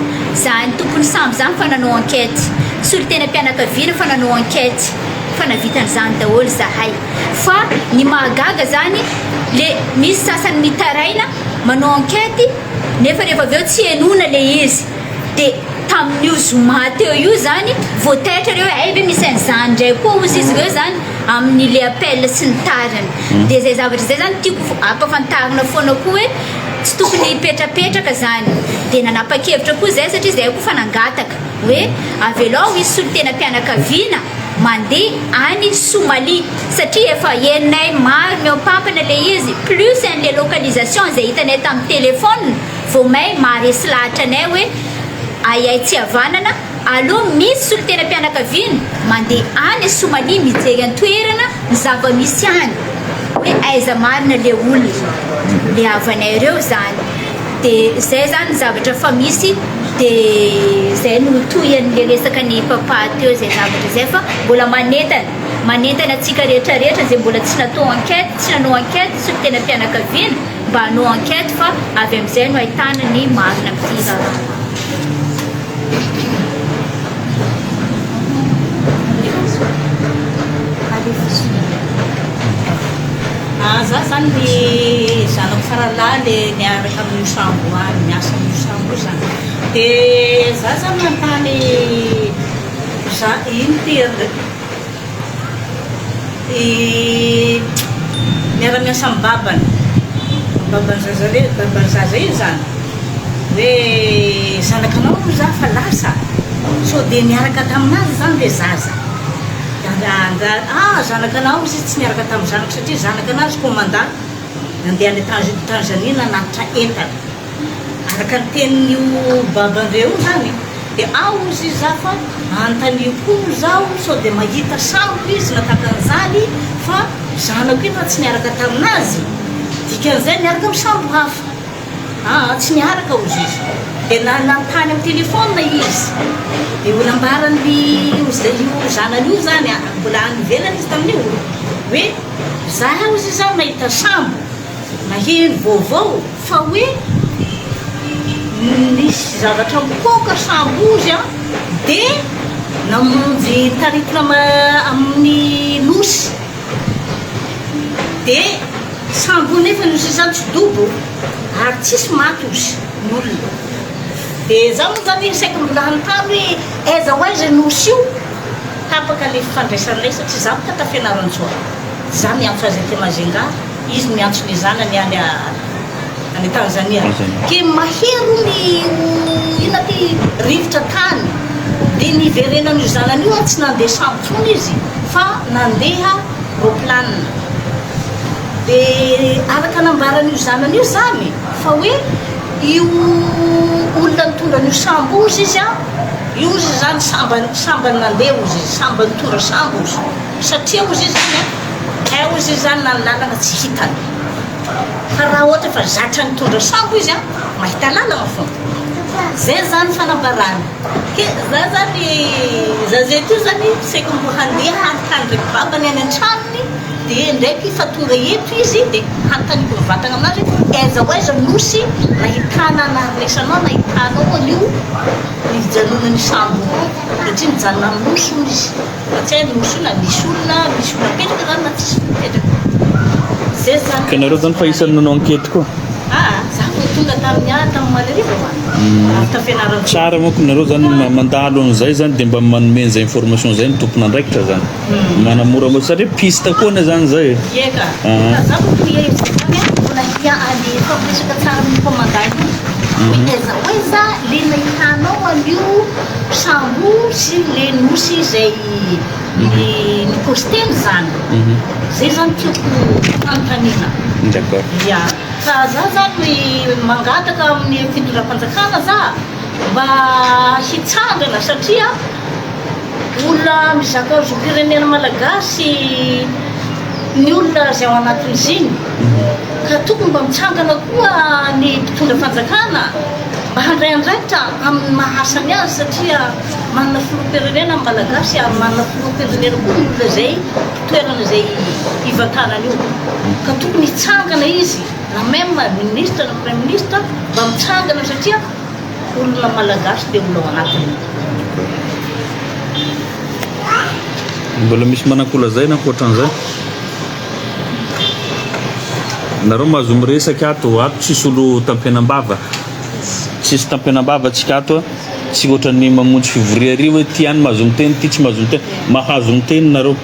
zany tompony sambo zany fa nanao enquête solontenam-pianakaviana fa nanao enquête fa navita an'izany daholo zahay fa ny mahagaga zany le misy sasany mitaraina manao enquête nefa rehefa avy eo tsy henoina le izy. Dia tamin'io zoma teo io zany vao taitra ireo hoe hay ve misy an'izany indray koa hozy izy ireo zany amin'ilay appel sy ny tariny. Dia izay zavatra izay zany tiako ampafantarina foana koa hoe tsy tokony hipetrapetraka zany. Dia nanapa-kevitra koa izahay satria izahay koa efa nangataka hoe avelao hisy solontenam-pianakaviana mandeha any Somalie satria efa henonay maro mihoampampana ilay izy plus an'ilay localisation izay hitanay tamin'ny téléphone vao may maharesy lahatra anay hoe ahiahy tsy havanana aleo misy solontenam-pianakaviana mandeha any Somalie mijery an-toerana ny zava-misy any hoe aiza marina le olona le havanay ireo zany de zay zany ny zavatra fa misy de zay no tohian'le resaka ny papa teo zay zavatra zay fa mbola manentana manentana antsika rehetra rehetra zay mbola tsy natao enquête tsy nanao enquête solontenam-pianakaviana mba hanao enquête fa avy amin'izay no ahitana ny marina amin'ity raharaha. Ah, za zany ny zanako faralahy le niaraka amin'io sambo any, miasa amin'io sambo io zany. De za zany nanontany za ino ty I miara-miasa amin'ny babany, baban'ny zaza re, baban'ny zaza iny zany, hoe zanakanao hono za fa lasa, sao dia niaraka taminazy zany le zaza, dia ah zanakanao hozy izy tsy niaraka tamin'ny zanako satria zanakanazy commandant nandeha any Tanzanie nanatitra entana. Araka ny tenin'io baban-dreo io zany dia ao ozy izy za fa anontanio koa zaho sao dia mahita sambo izy na tahaka an'izany fa zanako iny raha tsy niaraka tamin'azy dikan'izay niaraka amin'ny sambo hafa aa tsy niaraka ozy izy dia na nanontany amin'ny telephone izy dia io nambaran'ny io zanany io zany mbola any ivelany izy tamin'io hoe za ozy izy aho nahita sambo Naheno vaovao fa hoe nisy zavatra mipoaka sambozy an, dia namonjy taritina amin'ny nosy, dia sambo io nefa nosy izany tsy dobo ary tsisy maty ozy ny olona, dia za moa zany saika mbola hanontany hoe aiza ho aiza io nosy io, tapaka le fifandraisanay satria za boka ta Fianarantsoa, za miantso azy aty Majunga. Izy miantso ny zanany any any Tanzania. Ke mahery hono io inona ty rivotra tany. Dia niverenan'io zanany io tsy nandeha sambo intsony izy fa nandeha roplanina. Dia araka nambaran'io zanany io zany fa hoe io olona nitondra an'io sambo io ozy izy an, io ozy izy zany sambany sambany nandeha ozy izy, sambany nitondra sambo ozy. Satria ozy izy zany an, Hay ozy izy zany na ny lalana tsy hitany. Fa raha ohatra efa zatra nitondra sambo izy an, mahita lalana fona. Zay zany fanambarany. Ke za zany zaza eto io zany saika mbo handeha hanontany ndraiky babany any antranony de ndraiky fa tonga eto izy de hanontaniako mivantagna aminazy hoe aiza ho aiza nosy nahitana naharenesanao nahitanao an'io nijanonan'io sambo io satria nijanona amin'ny nosy hono izy. Fa tsy hay nosy io na misy olona, misy olona mipetraka zany na tsisy olona mipetraka. Zay zany. Ka nareo zany fa isan'ny nanao enquête koa? Aa, za vao tonga tamin'ny ah tamin'ny omaly hariva va? Avy tao Fianarantsoa. Tsara manko nareo zany mandalo an'izay zany dia mba manome an'izay information zay ny tompon'andraikitra zany. Manamora satria piste koa anie zany zay e. Ie ka. Fa za manko ie zany an, mbola hia any hifampiresaka tsara amin'ny commandant io. Hoe aiza ho aiza le nahitanao an'io Sambo sy le nosy izay ni-posteny zany. Zay zany tiako fanontaniana. D'accord. Ya. Fa za zany mangataka amin'ny fitondram-panjakana za mba hitsangana satria olona mizaka zom-pirenena malagasy ny olona izay ao anatin'izy iny. Ka tokony mba mitsangana koa ny mpitondra fanjakana. Mba handray andraikitra amin'ny maha asany azy satria manana filoham-pirenena ny Malagasy ary manana filoham-pirenena koa ny olona izay toerana izay hivantanany io. Ka tokony hitsangana izy na même ministre na praiministre mba mitsangana satria olona Malagasy dia olona ao anatiny. Mbola misy manan-kolazaina ankoatran'izay? Nareo mahazo miresaka ato, ato tsisy olo tampenam-bava. Tsisy tampenam-bava tsika ato. Tsy ohatran'ny mamonjy fivoria ary hoe ty any mahazo miteny, ty tsy mahazo miteny. Mahazo miteny nareo.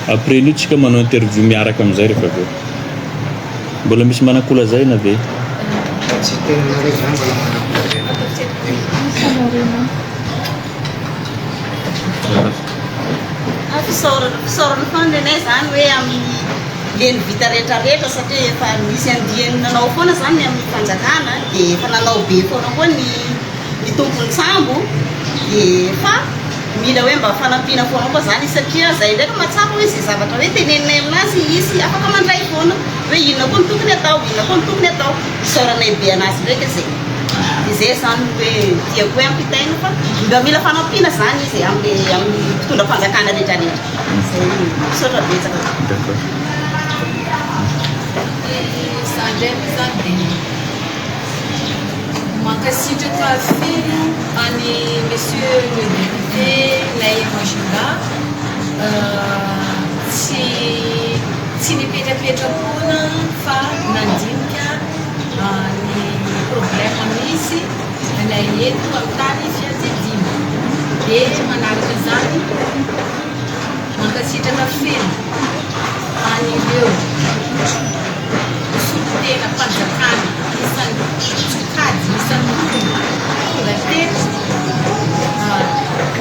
Après an'io tsika manao interview miaraka amin'izay rehefa avy eo. Mbola misy manan-kolazaina ve? Tsy teninareo zany mbola manan-kolazaina. Fisaorana, fisaorana foana ny anay zany hoe amin'ny le ny vita rehetrarehetra satria efa nisy andiany nanao foana zany ny amin'ny fanjakana dia efa nanao be foana koa ny ny tompon'ny sambo dia fa mila hoe mba fanampiana foana koa zany izy satria zay ndraiky mahatsapa hoe zay zavatra hoe teneninay aminazy izy afaka mandray foana hoe inona koa no tokony atao, inona koa no tokony atao, isaoranay be anazy ndraiky zay. Dia zay zany no hoe tiako hoe ampitaina fa mba mila fanampiana zany izy e amin'ny amin'ny mpitondra fanjakana rehetra rehetra. Zay, misaotra betsaka. D'accord. Za ndray moa zany dia mankasitraka feno an'i Monsieur le député nay Majunga tsy tsy nipetrapetra-poana fa nandinika ny problème misy anay eto amin'ny tany fiadidiana. Dia manaraka izany, mankasitraka feno an'ireo solontenam-panjakana isan-tsokajy, isan-tokony tonga teto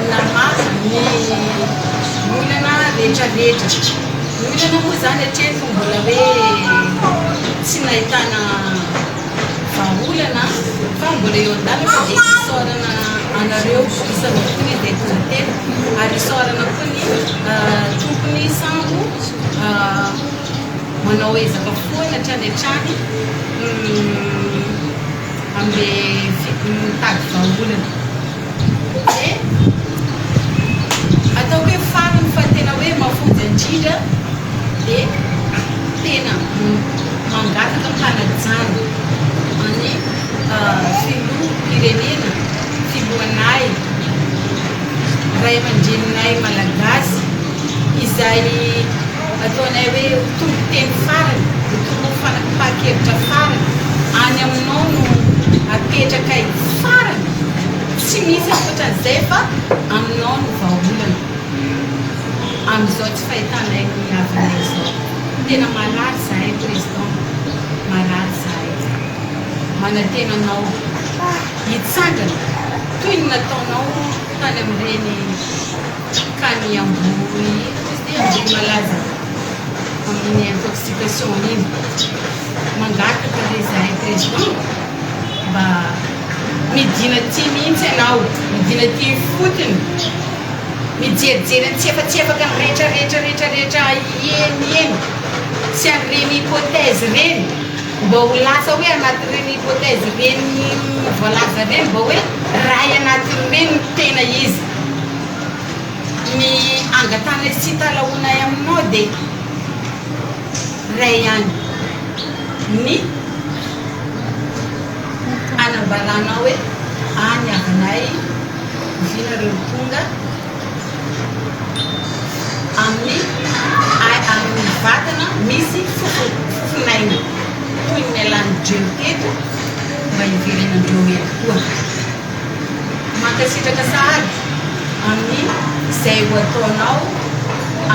namaha ny olana rehetrarehetra. Ny olana moa izany hatreto mbola hoe tsy nahitana vahaolana fa mbola eo an-dalana dia isaorana anareo isan-tokony izay tonga teto ary isaorana koa ny tompony sambo manao ezaka foana hatrany hatrany amin'ilay mitady vahaolana. Dia ataoko hoe farany fa tena hoe mafonja indrindra dia tena mangataka am-panajana an'i filoham-pirenena, filohanay, ray aman-dreninay malagasy izay ataonay hoe ho tompon-teny farany, ho tompon'ny fanapahan-kevitra farany, any aminao no apetrakay farany. Tsy misy ankoatran'izay fa aminao no vahaolana amin'izao tsy fahitanay ny havanay izao. Tena marary izahay Président, marary izahay. Manantena anao hitsangana toy ny nataonao tany amin'ireny kany Ambohi, inona izy ity, Ambohimalaza amin'ny intoxication iny. Mangataka re izahay Président mba. Midina aty mihitsy ianao, midina aty ifotony, mijerijery antsiefatsefaka ny rehetra rehetra rehetra rehetra eny eny sy an'ireny hypothèse ireny, mba ho lasa hoe anatin'ireny hypothèse ireny voalaza ireny mba hoe ray anatin'ireny no tena izy. Ny angatahanay sy italahoanay aminao dia ray ihany ny. Anambaranao hoe any havanay oviana reo tonga amin'ny amin'ny vatana misy fofonaina toy ny nialan'ny dreo teto mba hiverenandreo eto koa. Mankasitraka sahady amin'ny izay ho ataonao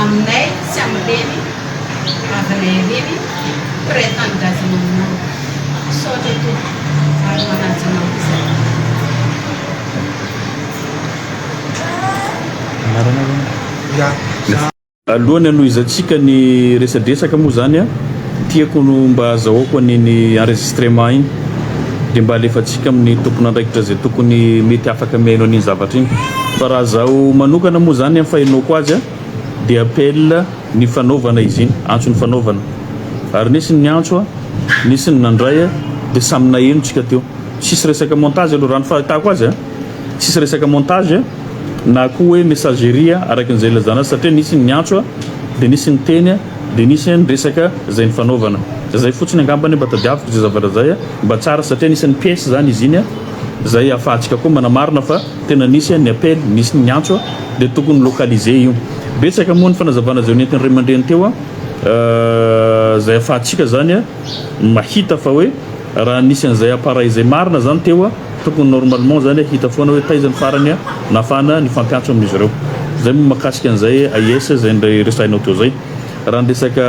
aminay sy amin'ireny havanay ireny mpiray tanindrazana aminao. Misaotra tompoko ary manaja anao izahay. Alohan'ny hanohizantsika ny resadresaka moa zany a, tiako no mba azahoako an'iny enregistrement iny dia mba alefantsika amin'ny tompon'andraikitra izay tokony mety afaka mihaino an'iny zavatra iny. Fa raha zaho manokana moa zany amin'ny fahenoako azy a dia appel nifanaovana izy iny, antso nifanaovana. Ary nisy ny niantso a, nisy ny nandray a, dia samy naheno tsika teo. Tsisy resaka montage aloha raha ny fahitako azy a, tsisy resaka montage na koa hoe messagerie araka an'izay ilazana azy satria nisy ny niantso a, dia nisy ny niteny a, dia nisy ny resaka izay nifanaovana. Zay fotsiny angambany mba tadiaviko izay zavatra izay a, mba tsara satria anisan'ny pièce zany izy iny a, izay ahafahantsika koa manamarina fa tena nisy ny appel, nisy ny niantso a, dia tokony localiser io. Betsaka moa ny fanazavana izay nentin'ny ray aman-dreny teo a, izay ahafahantsika zany a mahita fa hoe raha nisy an'izay appareil izay marina zany teo a. Tokony normalement zany hita foana hoe taiza ny farany nahafahana nifampiantso amin'izy ireo. Zay moa mahakasika an'izay AIS zay ndray resahinao teo zay. Raha ny resaka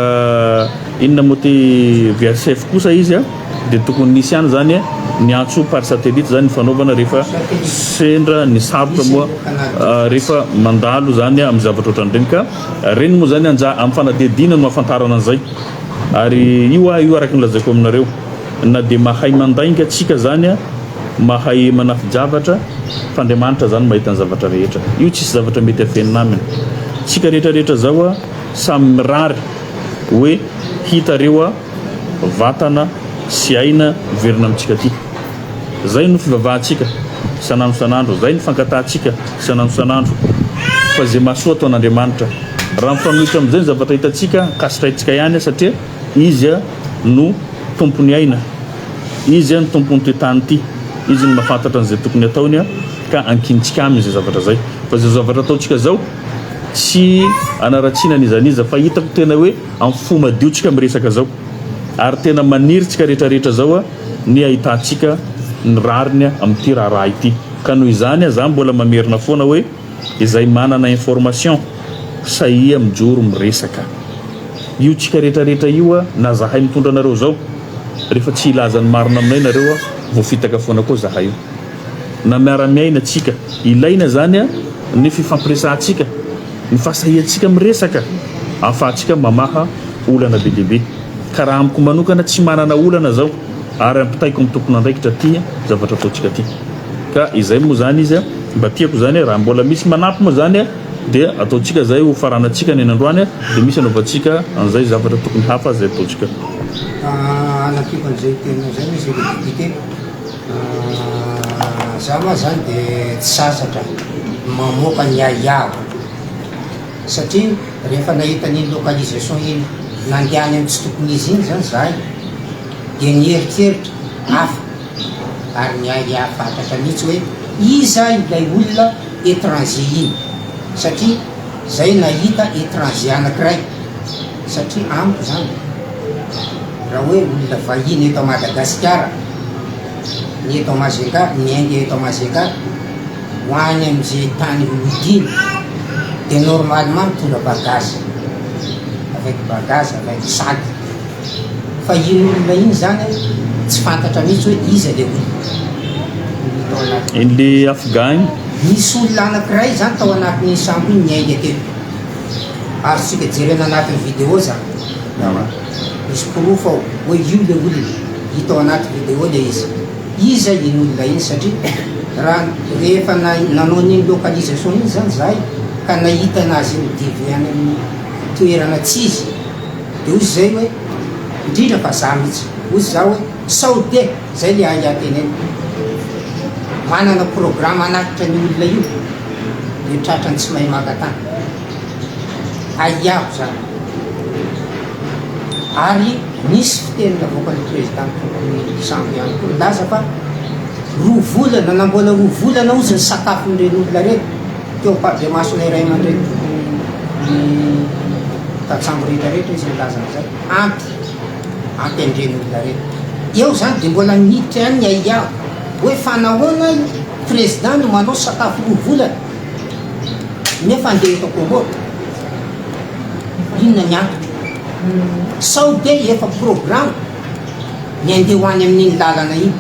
inona moa ty VHF kosa izy dia tokony nisy ihany zany ny antso par satellite zany nifanaovana rehefa sendra ny sarotra moa rehefa mandalo zany amin'ny zavatra ohatran'ireny ka reny moa zany anja amin'ny fanadihadiana no ahafantarana an'izay ary io aho io araka ny lazaiko aminareo na dia mahay mandainga tsika zany a mahay manafi-javatra fa Andriamanitra zany mahita ny zavatra rehetra io tsisy zavatra mety afenina aminy tsika rehetra rehetra zao a samy mirary hoe hita reo a vatana sy aina miverina amintsika aty. Zay no fivavahantsika isan'andro isan'andro, zay no fankatahantsika isan'andro isan'andro fa ze mahasoa ataon'Andriamanitra. Raha mifanohitra amin'izay ny zavatra hitantsika, ankasitrahintsika ihany satria Izy no Tompon'ny aina, Izy no Tompon'ity tany ity, Izy no mahafantatra an'izay tokony ataony ka ankinintsika Aminy izay zavatra izay. Fa izao zavatra ataontsika izao tsy anaratsiana an'iza n'iza fa hitako tena hoe Amin'ny fo madio tsika miresaka zao ary tena maniry tsika rehetra rehetra zao ny ahitantsika ny rariny amin'ity raharaha ity ka noho izany za mbola mamerina foana hoe izay manana information sahia mijoro miresaka io tsika rehetra rehetra io na zahay mitondra anareo zao rehefa tsy hilaza ny marina aminay nareo voafitaka foana koa zahay io na miara miaina tsika ilaina zany ny fifampiresahantsika Ny fahasahiantsika miresaka ahafahantsika mamaha olana be dia be. Ka raha amiko manokana tsy manana olana zaho ary ampitaiko amin'ny tompon'andraikitra ty zavatra ataontsika ty. Ka izay moa zany izy mba tiako zany raha mbola misy manampy moa zany dia ataontsika zay ho faranantsika ny androany dia misy anaovantsika an'izay zavatra tokony hafa zay ataontsika. Hanampiako an'izay teninao izay Monsieur le député. Za ma zany de tsy sasatra mamoaka ny ahiahiko satria rehefa nahita an'iny localisation iny nandeha any amin'ny tsy tokony izy iny zany zahay de nieritreritra hafa ary niahiahy fatratra mihitsy hoe iza ilay olona étranger iny satria zay nahita étranger anakiray satria amiko zany raha hoe olona vahiny eto Madagasikara ny eto Majunga, miainga eto Majunga ho any amin'izay tany hodiana dia normalement mitondra bagage, avec bagage, avec sac, fa iny olona iny zany tsy fantatra mihitsy hoe iza le olona tao anatin'iny. Iny le afghan iny? Nisy olona anakiray zany tao anatin'iny sambo iny niainga teto, azontsika jerena anatin'ny vidéo zany. Misy porofo ao hoe io le olona, hita ao anaty video le izy. Iza iny olona iny satria raha rehefa nanao an'iny localisation iny zany zahay ka nahita anazy iny mi-devier any amin'ny toerana tsy izy de hozy zay hoe indrindra fa za mihitsy hozy za hoe sao de zay le ahiahy teneniko manana programme hanatitra an'io olona io de tratrany tsy mahay maka tany. Ahiaho izany. Ary nisy fiteny navoakan'ny président tompon'ny sambo ihany koa nilaza fa roa volana na mbola roa volana ozy ny sakafon'ireny olona ireny teo ampahabemasonay ray aman-dreny tompon'ny tantsambo rehetra rehetra izy nilaza an'izay ampy ampy an'ireny olona ireny. Eo izany dia mbola niditra ihany ny ahiaho hoe fa nahoana i président no manao sakafo roa volana Nefa andeha eto Congo? Inona ny antony? Sao dia efa programme ny andeha ho any amin'iny lalana iny?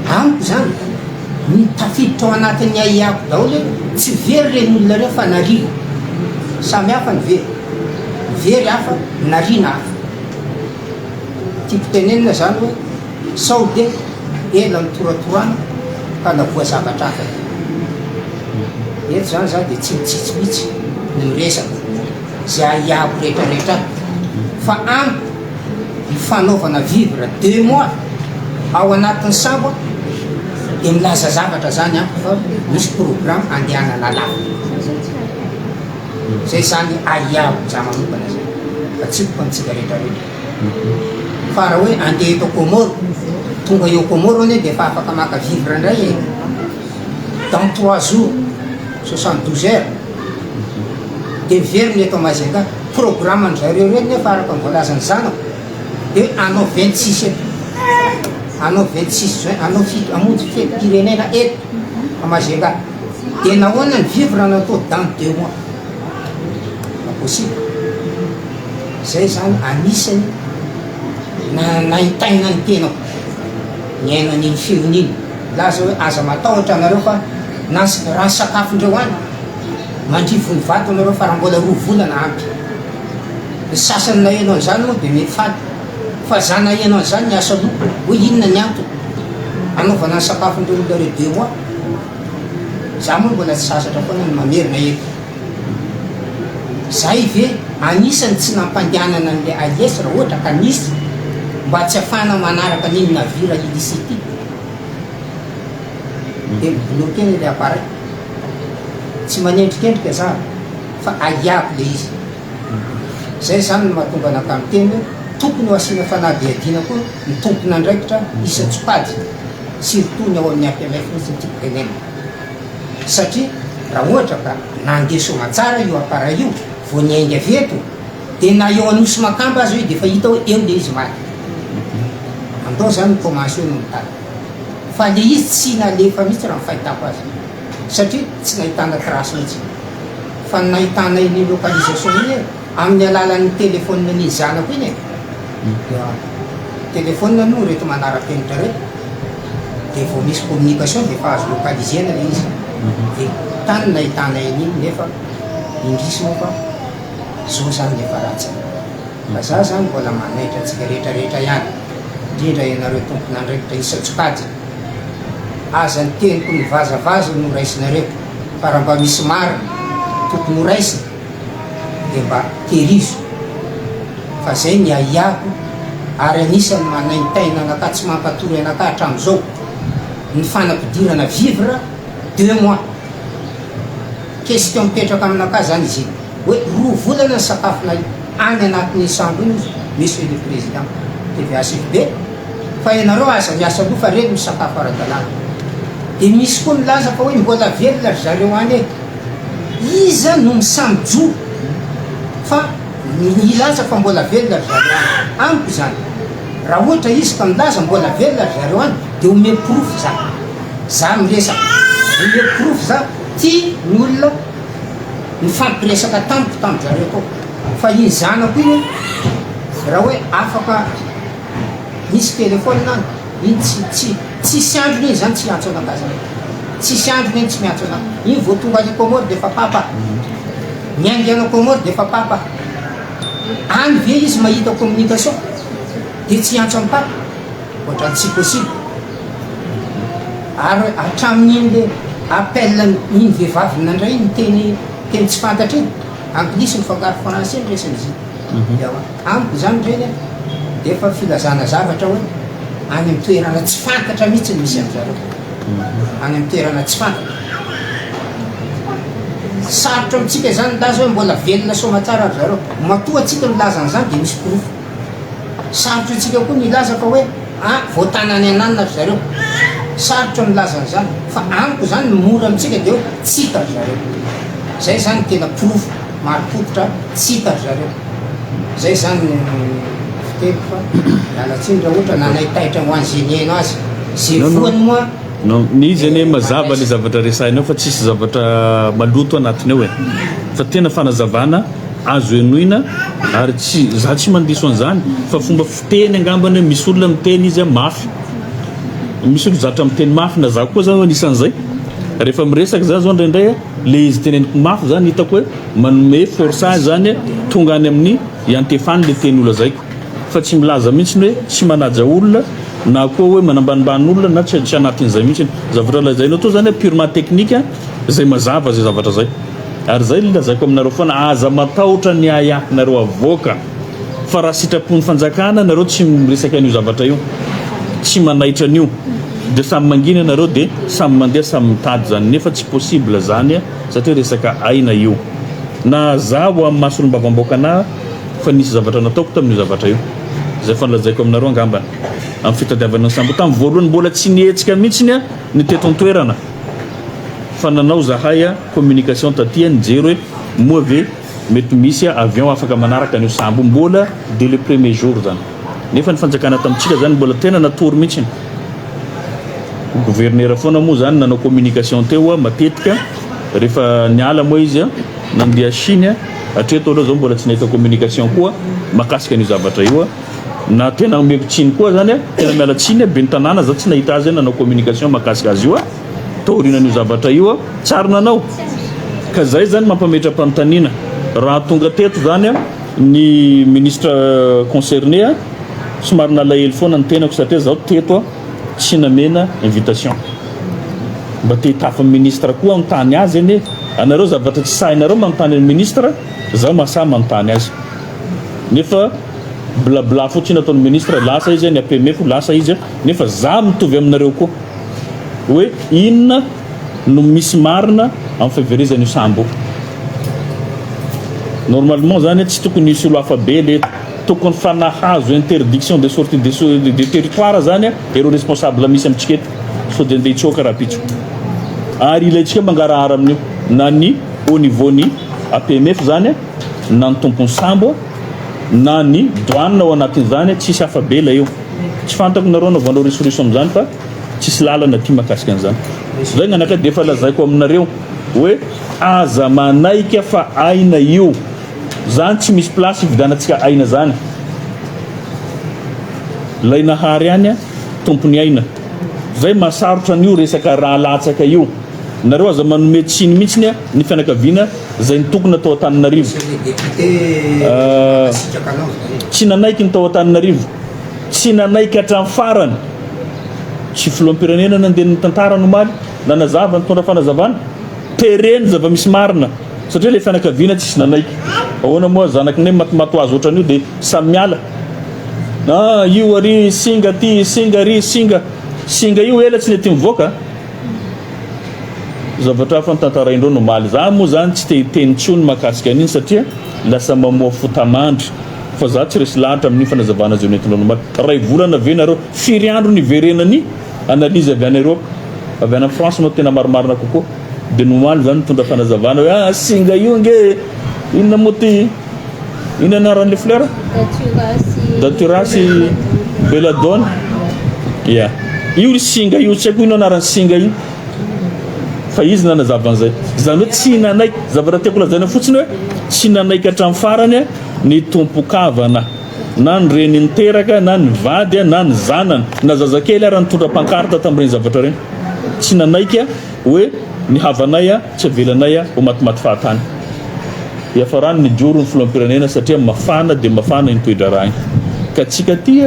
Amiko izany, ny tafiditra ao anatin'ny ahiahiko daholo hoe tsy very ireny olona ireo fa nariana. Samy hafa ny very. Ny very hafa, ny nariana hafa. Tiako tenenina izany hoe Sao dia ela nitoratorana ka navoa zavatra hafa e. Eto zany za dia tsy mitsitsy mitsy ny miresaka ze ahiahiko rehetra rehetra ato fa amiko ny fanaovana vivre deux mois ao anatin'ny sambo dia milaza zavatra zany amiko fa misy programme andehanana lavitra. Zay zany ahiahiko za manokana zay fa tsy ko antsika rehetra rehetra. Fa raha hoe andeha eto Comore, tonga eo Comore anie dia efa afaka maka vivre indray e! Dans trois jours, 72 heures, dia miverina eto Majunga. Programme-ndry zareo ireny nefa araka ny voalazan'ny zanako dia hoe hanao 26 eto. Hanao 26 juin, hanao fito, hamonjy fetim-pirenena eto à Majunga. Dia nahoana ny vivre natao dans 2 mois? Pas possible. Zay zany anisany nanaintaina ny tenako niaino an'iny feony iny. Milaza hoe aza matahotra anareo fa na raha ny sakafondreo any mandrivony vato anareo fa raha mbola 2 volana ampy. Ny sasany naheno an'izany moa dia mety faty fa za naheno an'izany niasa loha hoe inona ny antony anaovana ny sakafondreo olona reo 2 mois. Za moa mbola tsy sasatra foana ny mamerina eto. Zay ve anisany tsy nampandehanana an'le AIS raha ohatra ka nisy mba tsy afahana manaraka an'iny navire illicite iny? Dia mi-bloquer le appareil. Tsy manendrikendrika za fa ahiako le izy. Zay zany no mahatonga anakahy miteny hoe tokony ho asiana fanadihadiana koa ny tompon'andraikitra isan-tsokajiny surtout ny ao amin'ny APMF mihitsy no tiako tenenina. Satria raha ohatra ka nandeha soamantsara io appareil io vao niainga avy eto dia na eo Anosy Makamba aza io dia efa hita hoe eo le izy maty. Andao zany ny commence eo no mitady. Fa le izy tsy nalefa mihitsy raha ny fahitako azy. Satria tsy nahitana trace mihitsy. Fa ny nahitana iny localisation iny e, amin'ny alalan'ny téléphone n'iny zanako iny e. Dia téléphone no reto manara-penitra reto. Dia vao misy communication dia efa azo localiser-na le izy. Dia tany nahitana an'iny nefa indrisy moa fa zao zany ny efa ratsiny. Fa za zany mbola manaitra antsika rehetra rehetra ihany, indrindra ianareo tompon'andraikitra isan-tsokajiny. Aza ny teniko mivazavaza no raisinareo fa raha mba misy marina tokony ho raisina dia mba tehirizo fa zay ny ahiahiko ary anisany manaintaina anakahy tsy mampatory anakahy hatramizao ny fanampidirana vivre 2 mois. Question mipetraka aminakahy zany izy iny hoe 2 volana ny sakafonay any anatin'iny sambo iny ozy monsieur le président TVACFB fa ianareo aza miasa loha fa reny misakafo ara-dalàna. Dia misy koa milaza fa hoe mbola velona ry zareo any e! Iza no misahy mijoro fa milaza fa mbola velona ry zareo any? Amiko izany, raha ohatra izy ka milaza mbola velona ry zareo any dia omeo porofo za. Za miresaka. Omeo porofo za, ty ny olona nifampiresaka tamiko tamin-jareo tao. Fa iny zanako iny raha hoe afaka. Misy téléphone any, iny tsy tsy tsisy androny iny zany tsy hiantso anakahy zany, tsisy androny iny tsy miantso anah, iny vao tonga any Comores de efa papa, miainga any Comores de efa papa, any ve izy mahita communication de tsy hiantso an'i papa, ohatrany tsy possible, ary hatramin'iny le appel iny vehivavy nandray iny teny teny tsy fantatra iny, anglisy mifangaro français ny resany izy iny, ewa. Amiko izany ireny dia efa filazana zavatra hoe any amin'ny toerana tsy fantatra mihitsy no misy an-dry zareo. Any amin'ny toerana tsy fantatra. Sarotra amintsika izany milaza hoe mbola velona soamatsara ry zareo. Matoa antsika milaza an'izany dia misy porofo. Sarotra antsika koa ny hilaza fa hoe ah voatana any ananona ry zareo. Sarotra ny milaza an'izany. Fa amiko izany ny mora amintsika dia hoe tsy hita ry zareo. Izay izany no tena porofo marim-pototra tsy hita ry zareo. Zay zany ny fiteniko fa miala tsiny raha ohatra nanaitaitra ho an'izay nihaino azy. Zay voany moa Non, ny izy anie mazava le zavatra resahinao fa tsisy zavatra maloto anatiny ao e. Fa tena fanazavana azo henoina ary tsy za tsy mandiso an'izany fa fomba fiteny angambany hoe misy olona miteny izy mafy. Misy olona zatra miteny mafy na za koa zao anisan'izay. Rehefa miresaka za zao indraindray le izy teneniko mafy zany hitako hoe Manome force ahy zany tonga any amin'ny iantefany le teny holazaiko fa tsy milaza mihitsy hoe tsy manaja olona na koa hoe manambanimbany olona na tsy tsy anatin'izay mihitsy. Zavatra lazainao to zany purement technique zay mazava zay zavatra zay. Ary zay le lazaiko aminareo foana aza matahotra ny ahiahinareo avoaka fa raha sitrapon'ny fanjakana nareo tsy miresaka an'io zavatra io tsy manaitra an'io de samy mangina nareo de samy mandeha samy mitady zany nefa tsy possible zany Satria resaka aina io. Na zaho amin'ny maha solombavambaoka anah fa nisy zavatra nataoko tamin'io zavatra io. Izay efa nolazaiko aminareo angambany. Amin'ny fitadiavana ny sambo. Tamin'ny voalohany mbola tsy nihetsika mihitsiny ny teto an-toerana. Fa nanao zahay communication taty nijery hoe moa ve mety misy avion afaka manaraka an'io sambo io. Mbola dès le premier jour zany. Nefa ny fanjakana tamintsika zany mbola tena natory mihitsiny. Gouverneur foana moa zany nanao communication teo matetika rehefa niala moa izy nandeha Chine, hatreto aloha zao mbola tsy nahita communication koa mahakasika an'io zavatra io. Na tena omeko tsiny koa zany tena miala tsiny ben'ny tanàna za tsy nahita azy nanao communication mahakasika azy io taorianan'io zavatra io, tsary nanao ka zay zany mampametra-panontaniana raha tonga teto zany ny ministre concerné. Somary nalahelo foana ny tenako satria zaho teto tsy namena invitation. Mba te hitafa amin'ny ministre koa hanontany azy anie. Anareo zavatra tsy sahinareo manontany an'ny ministre, zaho mahasahy manontany azy. Nefa blabla fotsiny ataon'ny ministre, lasa izy ny APMF lasa izy, nefa za mitovy aminareo koa. Hoe inona no misy marina amin'ny fiverezan'io sambo io. Normalement zany tsy tokony hisy olo hafa be le eto. Tokony fa nahazo interdiction de sortie de de territoire zany ireo responsable misy amintsika eto sao de andeha hitsoaka rahampitso. Ary ilaintsika mangarahara amin'io na ny au niveau ny APMF zany na ny tompon'ny sambo na ny douane ao anatin'izany tsisy afa-bela io. Tsy fantako nareo anaovanao risoriso amin'izany fa tsisy lalana aty mahakasika an'izany. Zay gn'anakahy de efa lazaiko aminareo hoe aza manaika fa aina io. Zany tsy misy place hividianantsika aina zany. Lay Nahary any tompony aina. Zay mahasarotra an'io resaka ra latsaka io. Nareo aza manome tsiny mihitsiny ny fianakaviana zay nitokona tao Antananarivo. Tsy nanaiky ny tao Antananarivo. Tsy nanaiky hatramin'ny farany. Tsy filoham-pirenena nandeha nitantara ny omaly, nanazava, nitondra fanazavana. Tereny zava-misy marina. Satria le fianakaviana tsisy nanaiky. Ahoana moa zanaky neny matimaty ho azy otran'io de samy miala. Ah io ary singa ty singa ary singa. Singa io ela tsy nety nivoaka. Zavatra hafa notantaraindreo no omaly. Za moa zany tsy te hiteny intsony mahakasika an'iny satria lasa mamoha fotamandry. Fa za tsy resy lahatra amin'iny fanazavana izay nentinao omaly. Ray volana ve nareo? Firy andro niverenany analyse avy any Europe? Avy any France no tena marimarina kokoa. Dia ny omaly zany nitondra fanazavana hoe ah singa io ange inona moa ty inona anaran'le fleur? Datura sy Datura sy belladonna. Ya. Io ry singa io tsy haiko inona anaran'ny singa io. Fa izy nanazava an'izay. Izany hoe tsy nanaiky, zavatra tiako lazaina fotsiny hoe tsy nanaiky hatramin'ny farany ny tompon-kavana na ny reny niteraka na ny vady na ny zanany na zazakely ary nitondra pancarte tamin'ireny zavatra ireny. Tsy nanaiky Hoe ny havanay tsy avelanay ho matimaty fahatany. Hiafarany nijoro ny filoham-pirenena satria mafana dia mafana iny toe-draharaha iny. Ka tsika aty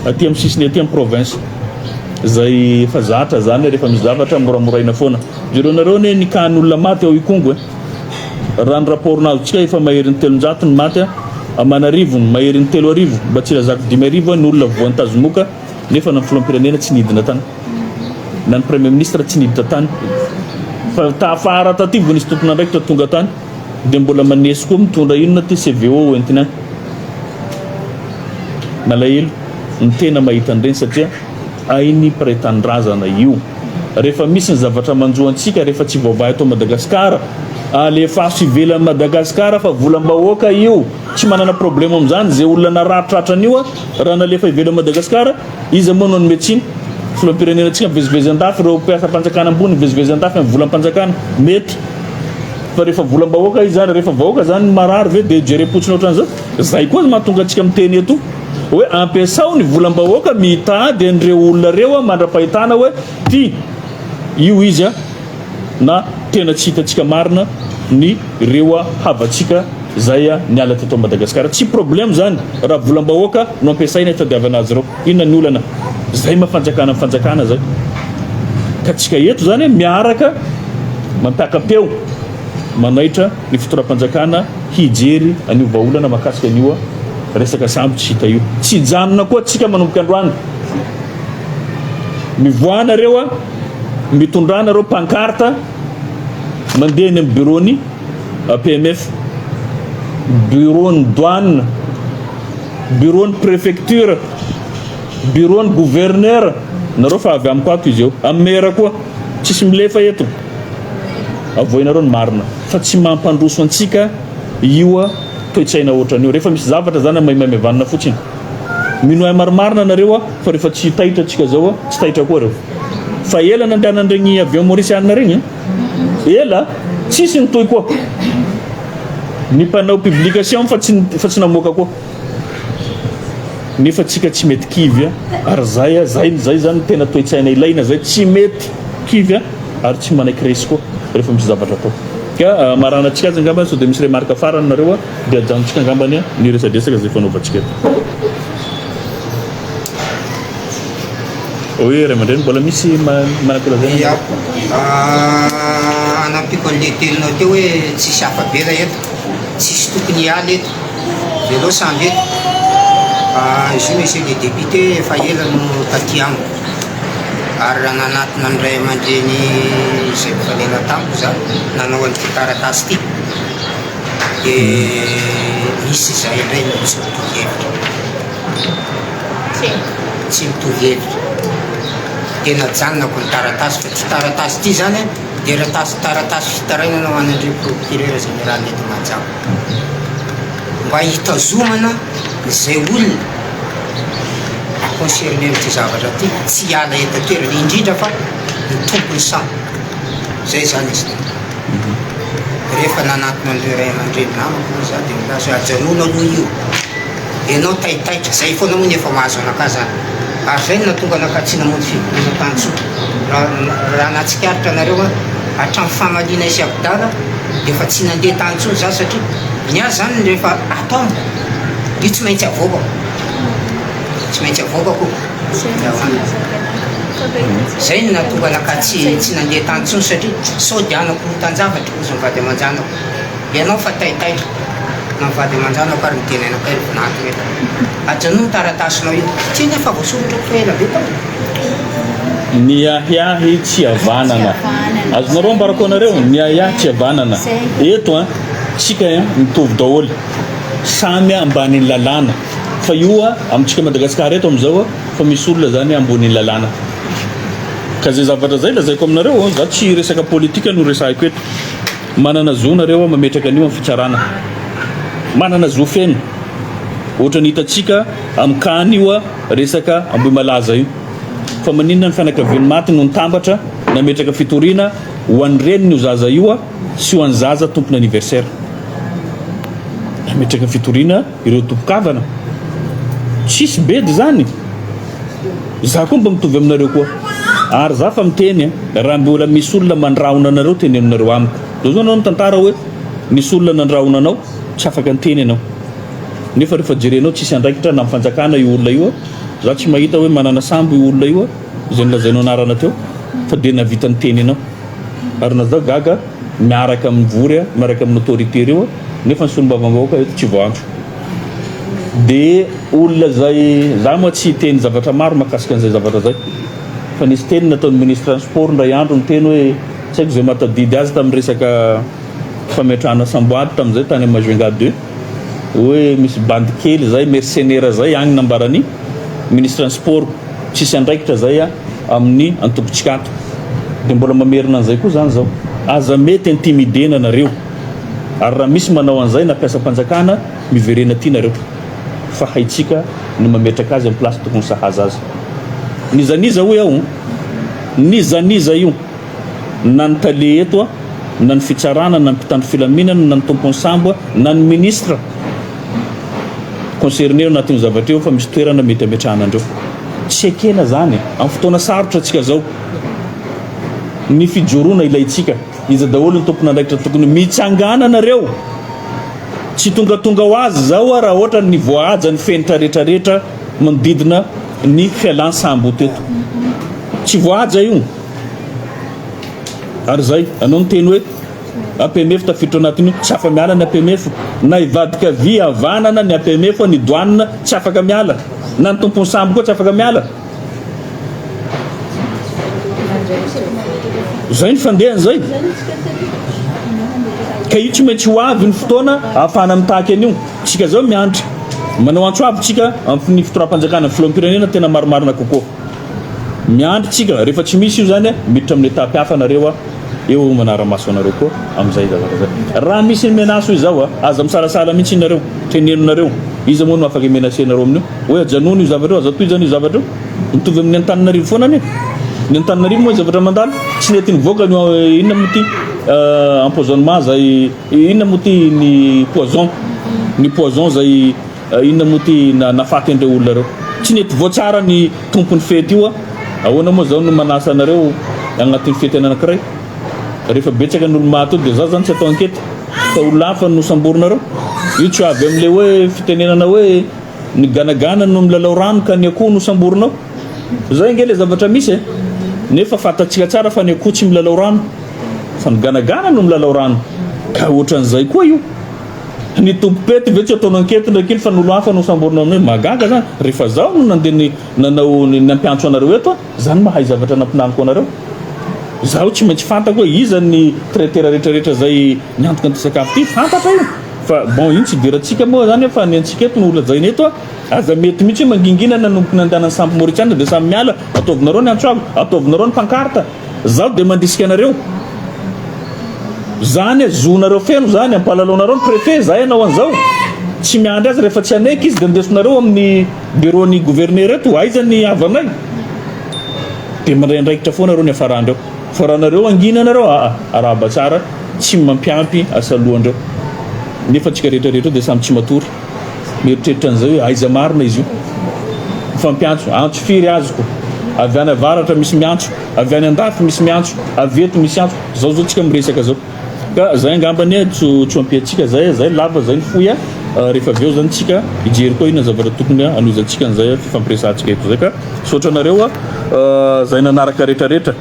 aty amin'ny sisiny aty amin'ny province izay efa zatra zany rehefa misy zavatra moramoraina foana. Jereonareo anie ny cas n'olona maty ao Ikongo e. Raha ny rapport nahazotsika efa maherin'ny 300 ny maty aman'arivony, maherin'ny 3000 mba tsy ilazako 5000 ny olona voan'ny tazomoka nefa na ny filoham-pirenena tsy nidina tany. na ny premier ministre tsy niditra tany fa tafara taty vao nisy tompon'andraikitra tonga tany dia mbola manesy koa mitondra inona ty CVO hoentina any. Malahelo ny tena mahita an'ireny satria hainy mpiray tanindrazana io. Rehefa misy ny zavatra manjo antsika rehefa tsy voavaha eto Madagasikara, alefaso ivelan'i Madagasikara fa volam-bahoaka io. Tsy manana problème amin'izany izay olona narary tratran'io raha nalefa ivelan'i Madagasikara. Iza moa no hanome tsiny? Filoham-pirenena-tsika mivezivezy an-dafy, ireo mpiasam-panjakana ambony mivezivezy an-dafy amin'ny volam-panjakana. Mety. Fa rehefa volam-bahoaka izy zany, rehefa vahoaka zany marary ve dia jerem-potsiny ohatran'izao? Zay koa mahatonga antsika miteny eto hoe ampiasao ny volam-bahoaka mitady an'ireo olona ireo mandra-pahitana hoe ty io izy na tena tsy hitantsika marina ny ireo havantsika zay niala teto Madagascar. Tsy problème zany raha volam-bahoaka no ampiasaina hitadiavana azy ireo. Inona ny olana? Zay maha fanjakana ny fanjakana zay. Ka tsika eto zany miaraka mampiaka-peo manaitra ny fitondram-panjakana hijery an'io vahaolana mahakasika an'io resaka sambo tsy hita io. Tsy hijanona koa tsika manomboka androany. Mivoaha nareo a, mitondrà nareo pancarte mandeha any amin'ny bureau-ny APMF, bureau-n'ny douane, bureau-n'ny préfecture, bureau-n'ny gouverneur, nareo fa avy amiko ato izy eo, amin'ny maire koa, tsisy milefa eto, avoahinareo ny marina fa tsy mampandroso antsika io toe-tsaina ohatran'io, rehefa misy zavatra zany amaimaimaivanina fotsiny, mino ahy marimarina nareo fa rehefa tsy taitra tsika zao tsy taitra koa reo. Fa ela nandehanan'iregny avion mauriciana regny. Ela, tsisy nitohy koa. Ny mpanao publication fa tsy fa tsy namoaka koa. Nefa tsika tsy mety kivy ary zay zay zay zany tena toe-tsaina ilaina zay tsy mety kivy ary tsy manaiky resy koa rehefa misy zavatra atao. Ka maranantsika azy angamba sao dia misy remarque farany nareo dia ajanontsika angambany ny resadresaka izay fanaovantsika eto. Oe ray aman-dreny mbola misy manan-kolazaina? Ya, hanampiako an'le teninao teo hoe tsisy afa-bela eto, tsisy tokony hiala eto, velao samby eto. Izy io monsieur le député efa ela no taty amiko ary raha nanatona ny ray aman-dreny izay nifanena tamiko za nanao an'ity taratasy ity dia nisy izahay indray no tsy nitovy hevitra. Tsy mitovy hevitra. Dia najanonako ny taratasy fa ity taratasy ity izany dia ratasy taratasy fitarainana ho an'Andriam Procureur Général eto Mahajanga. Mba hitazomana izay olona concerné amin'ity zavatra ity tsy hiala eto an-toerana, indrindra fa ny tompon'ny saha. Izay izany izy ity. Rehefa nanatona an'ireo ray aman-dreny namako moa izaho dia nilaza hoe ajanona aloha io. Ianao taitaitra, zay foana moa ny efa mahazo anakahy zany. Ary zay no nahatonga anakahy tsy namonjy fivoriana tany tsony. Raha raha nahatsikaritra anareo aho, hatramin'ny famaliana sy Abdala dia efa tsy nandeha tany tsony za satria ny ahy zany rehefa ato amiko io tsy maintsy avoakako. Tsy maintsy avoakako io. Zay no nahatonga anakahy tsy tsy nandeha tany tsony satria sao dia hanakorotan-javatra hozy ny vady aman-janako. Ianao fa taitaitra. Na ny vady aman-janako ary miteny anakay ry vinanto eto. Ajanony ny taratasinao io. Tsy nefa voasoratra fa ela be tao. Ny ahiahy tsy havanana. Azonareo ambarako anareo, ny ahiahy tsy havanana. Eto an, tsika an, mitovy daholo. Samy ambanin'ny lalàna. Fa io an, amintsika Madagascar eto amin'izao an, fa misy olona zany ambonin'ny lalàna. Ka zay zavatra zay lazaiko aminareo an, za tsy resaka politika no resahiko eto. Manana zo nareo mametraka an'io amin'ny fitsarana. Manana zo feno. Ohatran'ny hitantsika amin'ny can io resaka Ambohimalaza io. Fa maninona ny fianakavian'ny maty no nitambatra nametraka fitoriana ho an'ny renin'io zaza io sy ho an'ny zaza tompon'anniversaire. Nametraka fitoriana ireo tompon-kavana. Tsisy bedy zany. Za koa mba mitovy aminareo koa. Ary za fa miteny raha mbola misy olona mandrahona anareo tenenonareo amiko. Zao zao anao mitantara hoe nisy olona nandrahona anao tsy afaka niteny ianao. Nefa rehefa jerenao tsisy andraikitra na amin'ny fanjakana io olona io. Za tsy mahita hoe manana sambo io olona io izay nolazainao anarana teo fa dia nahavita niteny ianao. Ary na za gaga miaraka mivory miaraka amin'ny autorité ireo nefa ny solombavambahoaka eto tsy voaantso. Dia olona izay, za moa tsy hiteny zavatra maro mahakasika an'izay zavatra izay, fa nisy teny nataon'ny ministre ny sport indray andro niteny hoe, tsy haiko izay mahatadidy azy tamin'ny resaka fametrahana samboady tamin'izay tany Majunga deux, hoe misy bandy kely izay, mercenaire izay agny nambaran'ny ministre ny sport, tsisy andraikitra izay amin'ny antokontsika ato. Dia mbola mamerina an'izay koa izany izao. Aza mety intimider-na nareo. Ary raha misy manao an'izay na mpiasam-panjakana, miverena aty nareo fa haintsika ny mametraka azy amin'ny place tokony sahaza azy. N'iza n'iza hoy aho, n'iza n'iza io, na ny tale eto, na ny fitsarana, na ny mpitandro filaminana, na ny tompon'ny sambo, na ny ministre concerné ao anatin'io zavatra io fa misy toerana mety ametrahana andreo. Tsy ekena zany, amin'ny fotoana sarotra antsika zao, ny fijoroana ilaintsika. Iza daholo ny tompon'andraikitra tokony mitsangana nareo? Tsy tongatonga ho azy zao raha ohatra ny voahaja ny fenitra retraretra manodidina ny fialan sambo teto. Tsy voahaja io. Ary zay, anao niteny hoe APMF tafiditra ao anatin'io, tsy afa miala ny APMF. Na hivadika vy havanana ny APMF, ny douane tsy afaka miala. Na ny tompon'ny sambo koa tsy afaka miala. Zay ny fandehany zay. Ka io tsy maintsy ho avy ny fotoana ahafahana mitaky an'io. Tsika zao miandry. Manao antso avo tsika amin'ny fitondram-panjakana, filoham-pirenena tena marimarina kokoa. Miandry tsika, rehefa tsy misy io zany, miditra amin'ny étape hafa nareo eo manara-maso anareo koa amin'izay zavatra zay. Raha misy menace hoy zaho, aza misalasala mihitsy nareo, teneno nareo. Iza moa no afaka i-menacer nareo amin'io? Hoe ajanony io zavatra io, aza tohizana io zavatra io. Mitovy amin'ny Antananarivo foana anie. Ny Antananarivo moa zavatra mandalo tsy nety nivoaka ny inona moa ty empoisonnement zay inona moa ty ny poison ny poison zay inona moa ty nafaty an'ireo olona ireo. Tsy nety voatsara ny tompon'ny fety io a. Ahoana moa zao no manasa anareo agnatin'ny fety anankiray? Rehefa betsaka ny olo maty eo dia za zany tsy atao ankety fa olona hafa no samborinareo. Io tsy avy amin'ilay hoe fitenenana hoe ny ganagana no milalao rano ka ny akoho no samborinao. Zay ange le zavatra misy e. Nefa fantatsika tsara fa ny akoho tsy milalao rano fa ny ganagana no milalao rano. Ka ohatran'izay koa io. Ny tompom-pety ve tsy ataonao ankety ndraiky iny fa ny olo hafa no samborinao amin'io. Mahagaga zany. Rehefa zaho no nandeha ny nanao ny nampiantso anareo eto a, zany mahay zavatra nampinaniko anareo. Zaho tsy maintsy fantako hoe iza ny traiteur rehetra rehetra zay niantoka an'ity sakafo ity. Fantatra io. Fa bon iny tsy idirantsika moa zany fa ny antsika eto no holazaina eto a. Aza mety mihitsy hoe mangingina nanomboka nandehanan'ny sampy Mauritiana dia samy miala, ataovinareo ny antso avo, ataovinareo ny pancarte, zaho dia mandrisika anareo. Zany e, zonareo feno zany, ampahalalaonareo ny préfet, zahay hanao an'izao. Tsy miandry azy rehefa tsy hanaiky izy dia andesinareo amin'ny bureau ny gouverneur eto, aiza ny havanay? Dia mandray andraikitra foana reo ny hafarandreo. Fa raha nareo hangina nareo aa, arahaba tsara, tsy mampiampy asa lohandreo. Nefa antsika rehetra rehetra eo dia samy tsy matory. Mieritreritra an'izay hoe aiza marina izy io. Mifampiantso, antso firy azoko? Avy any avaratra misy miantso, avy any andafy misy miantso, avy eto misy antso. Zao zao tsika miresaka zao. Ka zay angambany e, tsy tsy ho ampiantsika zay, zay lava zay ny fohy a. Rehefa avy eo zany tsika hijery koa inona zavatra tokony hanohizantsika an'izay fifampiresahantsika eto zay ka misaotra anareo a, zay nanaraka retraretra.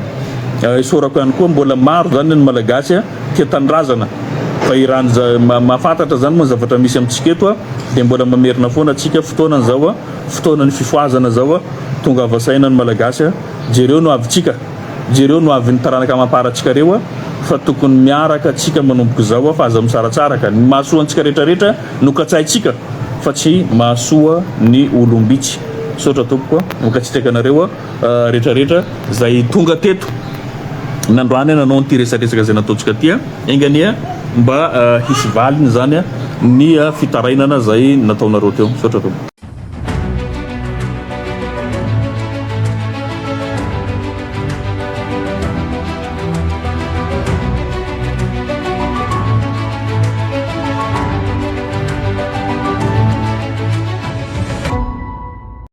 Isaorako ihany koa mbola maro zany ny Malagasy a. tia tanindrazana fa i raha ny mahafantatra zany moa ny zavatra misy amintsika eto a dia mbola mamerina foana antsika fotoanany zao a fotoanany fifohazana zao a tongava saina ny malagasy a jereo no avintsika jereo no avin'ny taranaka amamparantsika reo a fa tokony miaraka tsika manomboka izao a fa aza misaratsaraka ny mahasoa antsika rehetrarehetra no katsahintsika fa tsy mahasoa ny olombitsy misaotra tompoko a mankasitraka anareo a rehetra rehetra zay tonga teto nandroany nanao an'ity resadresaka zay nataontsika ty a, enga anie mba hisy valiny zany ny fitarainana zay nataonareo teo. Misaotra tompoko.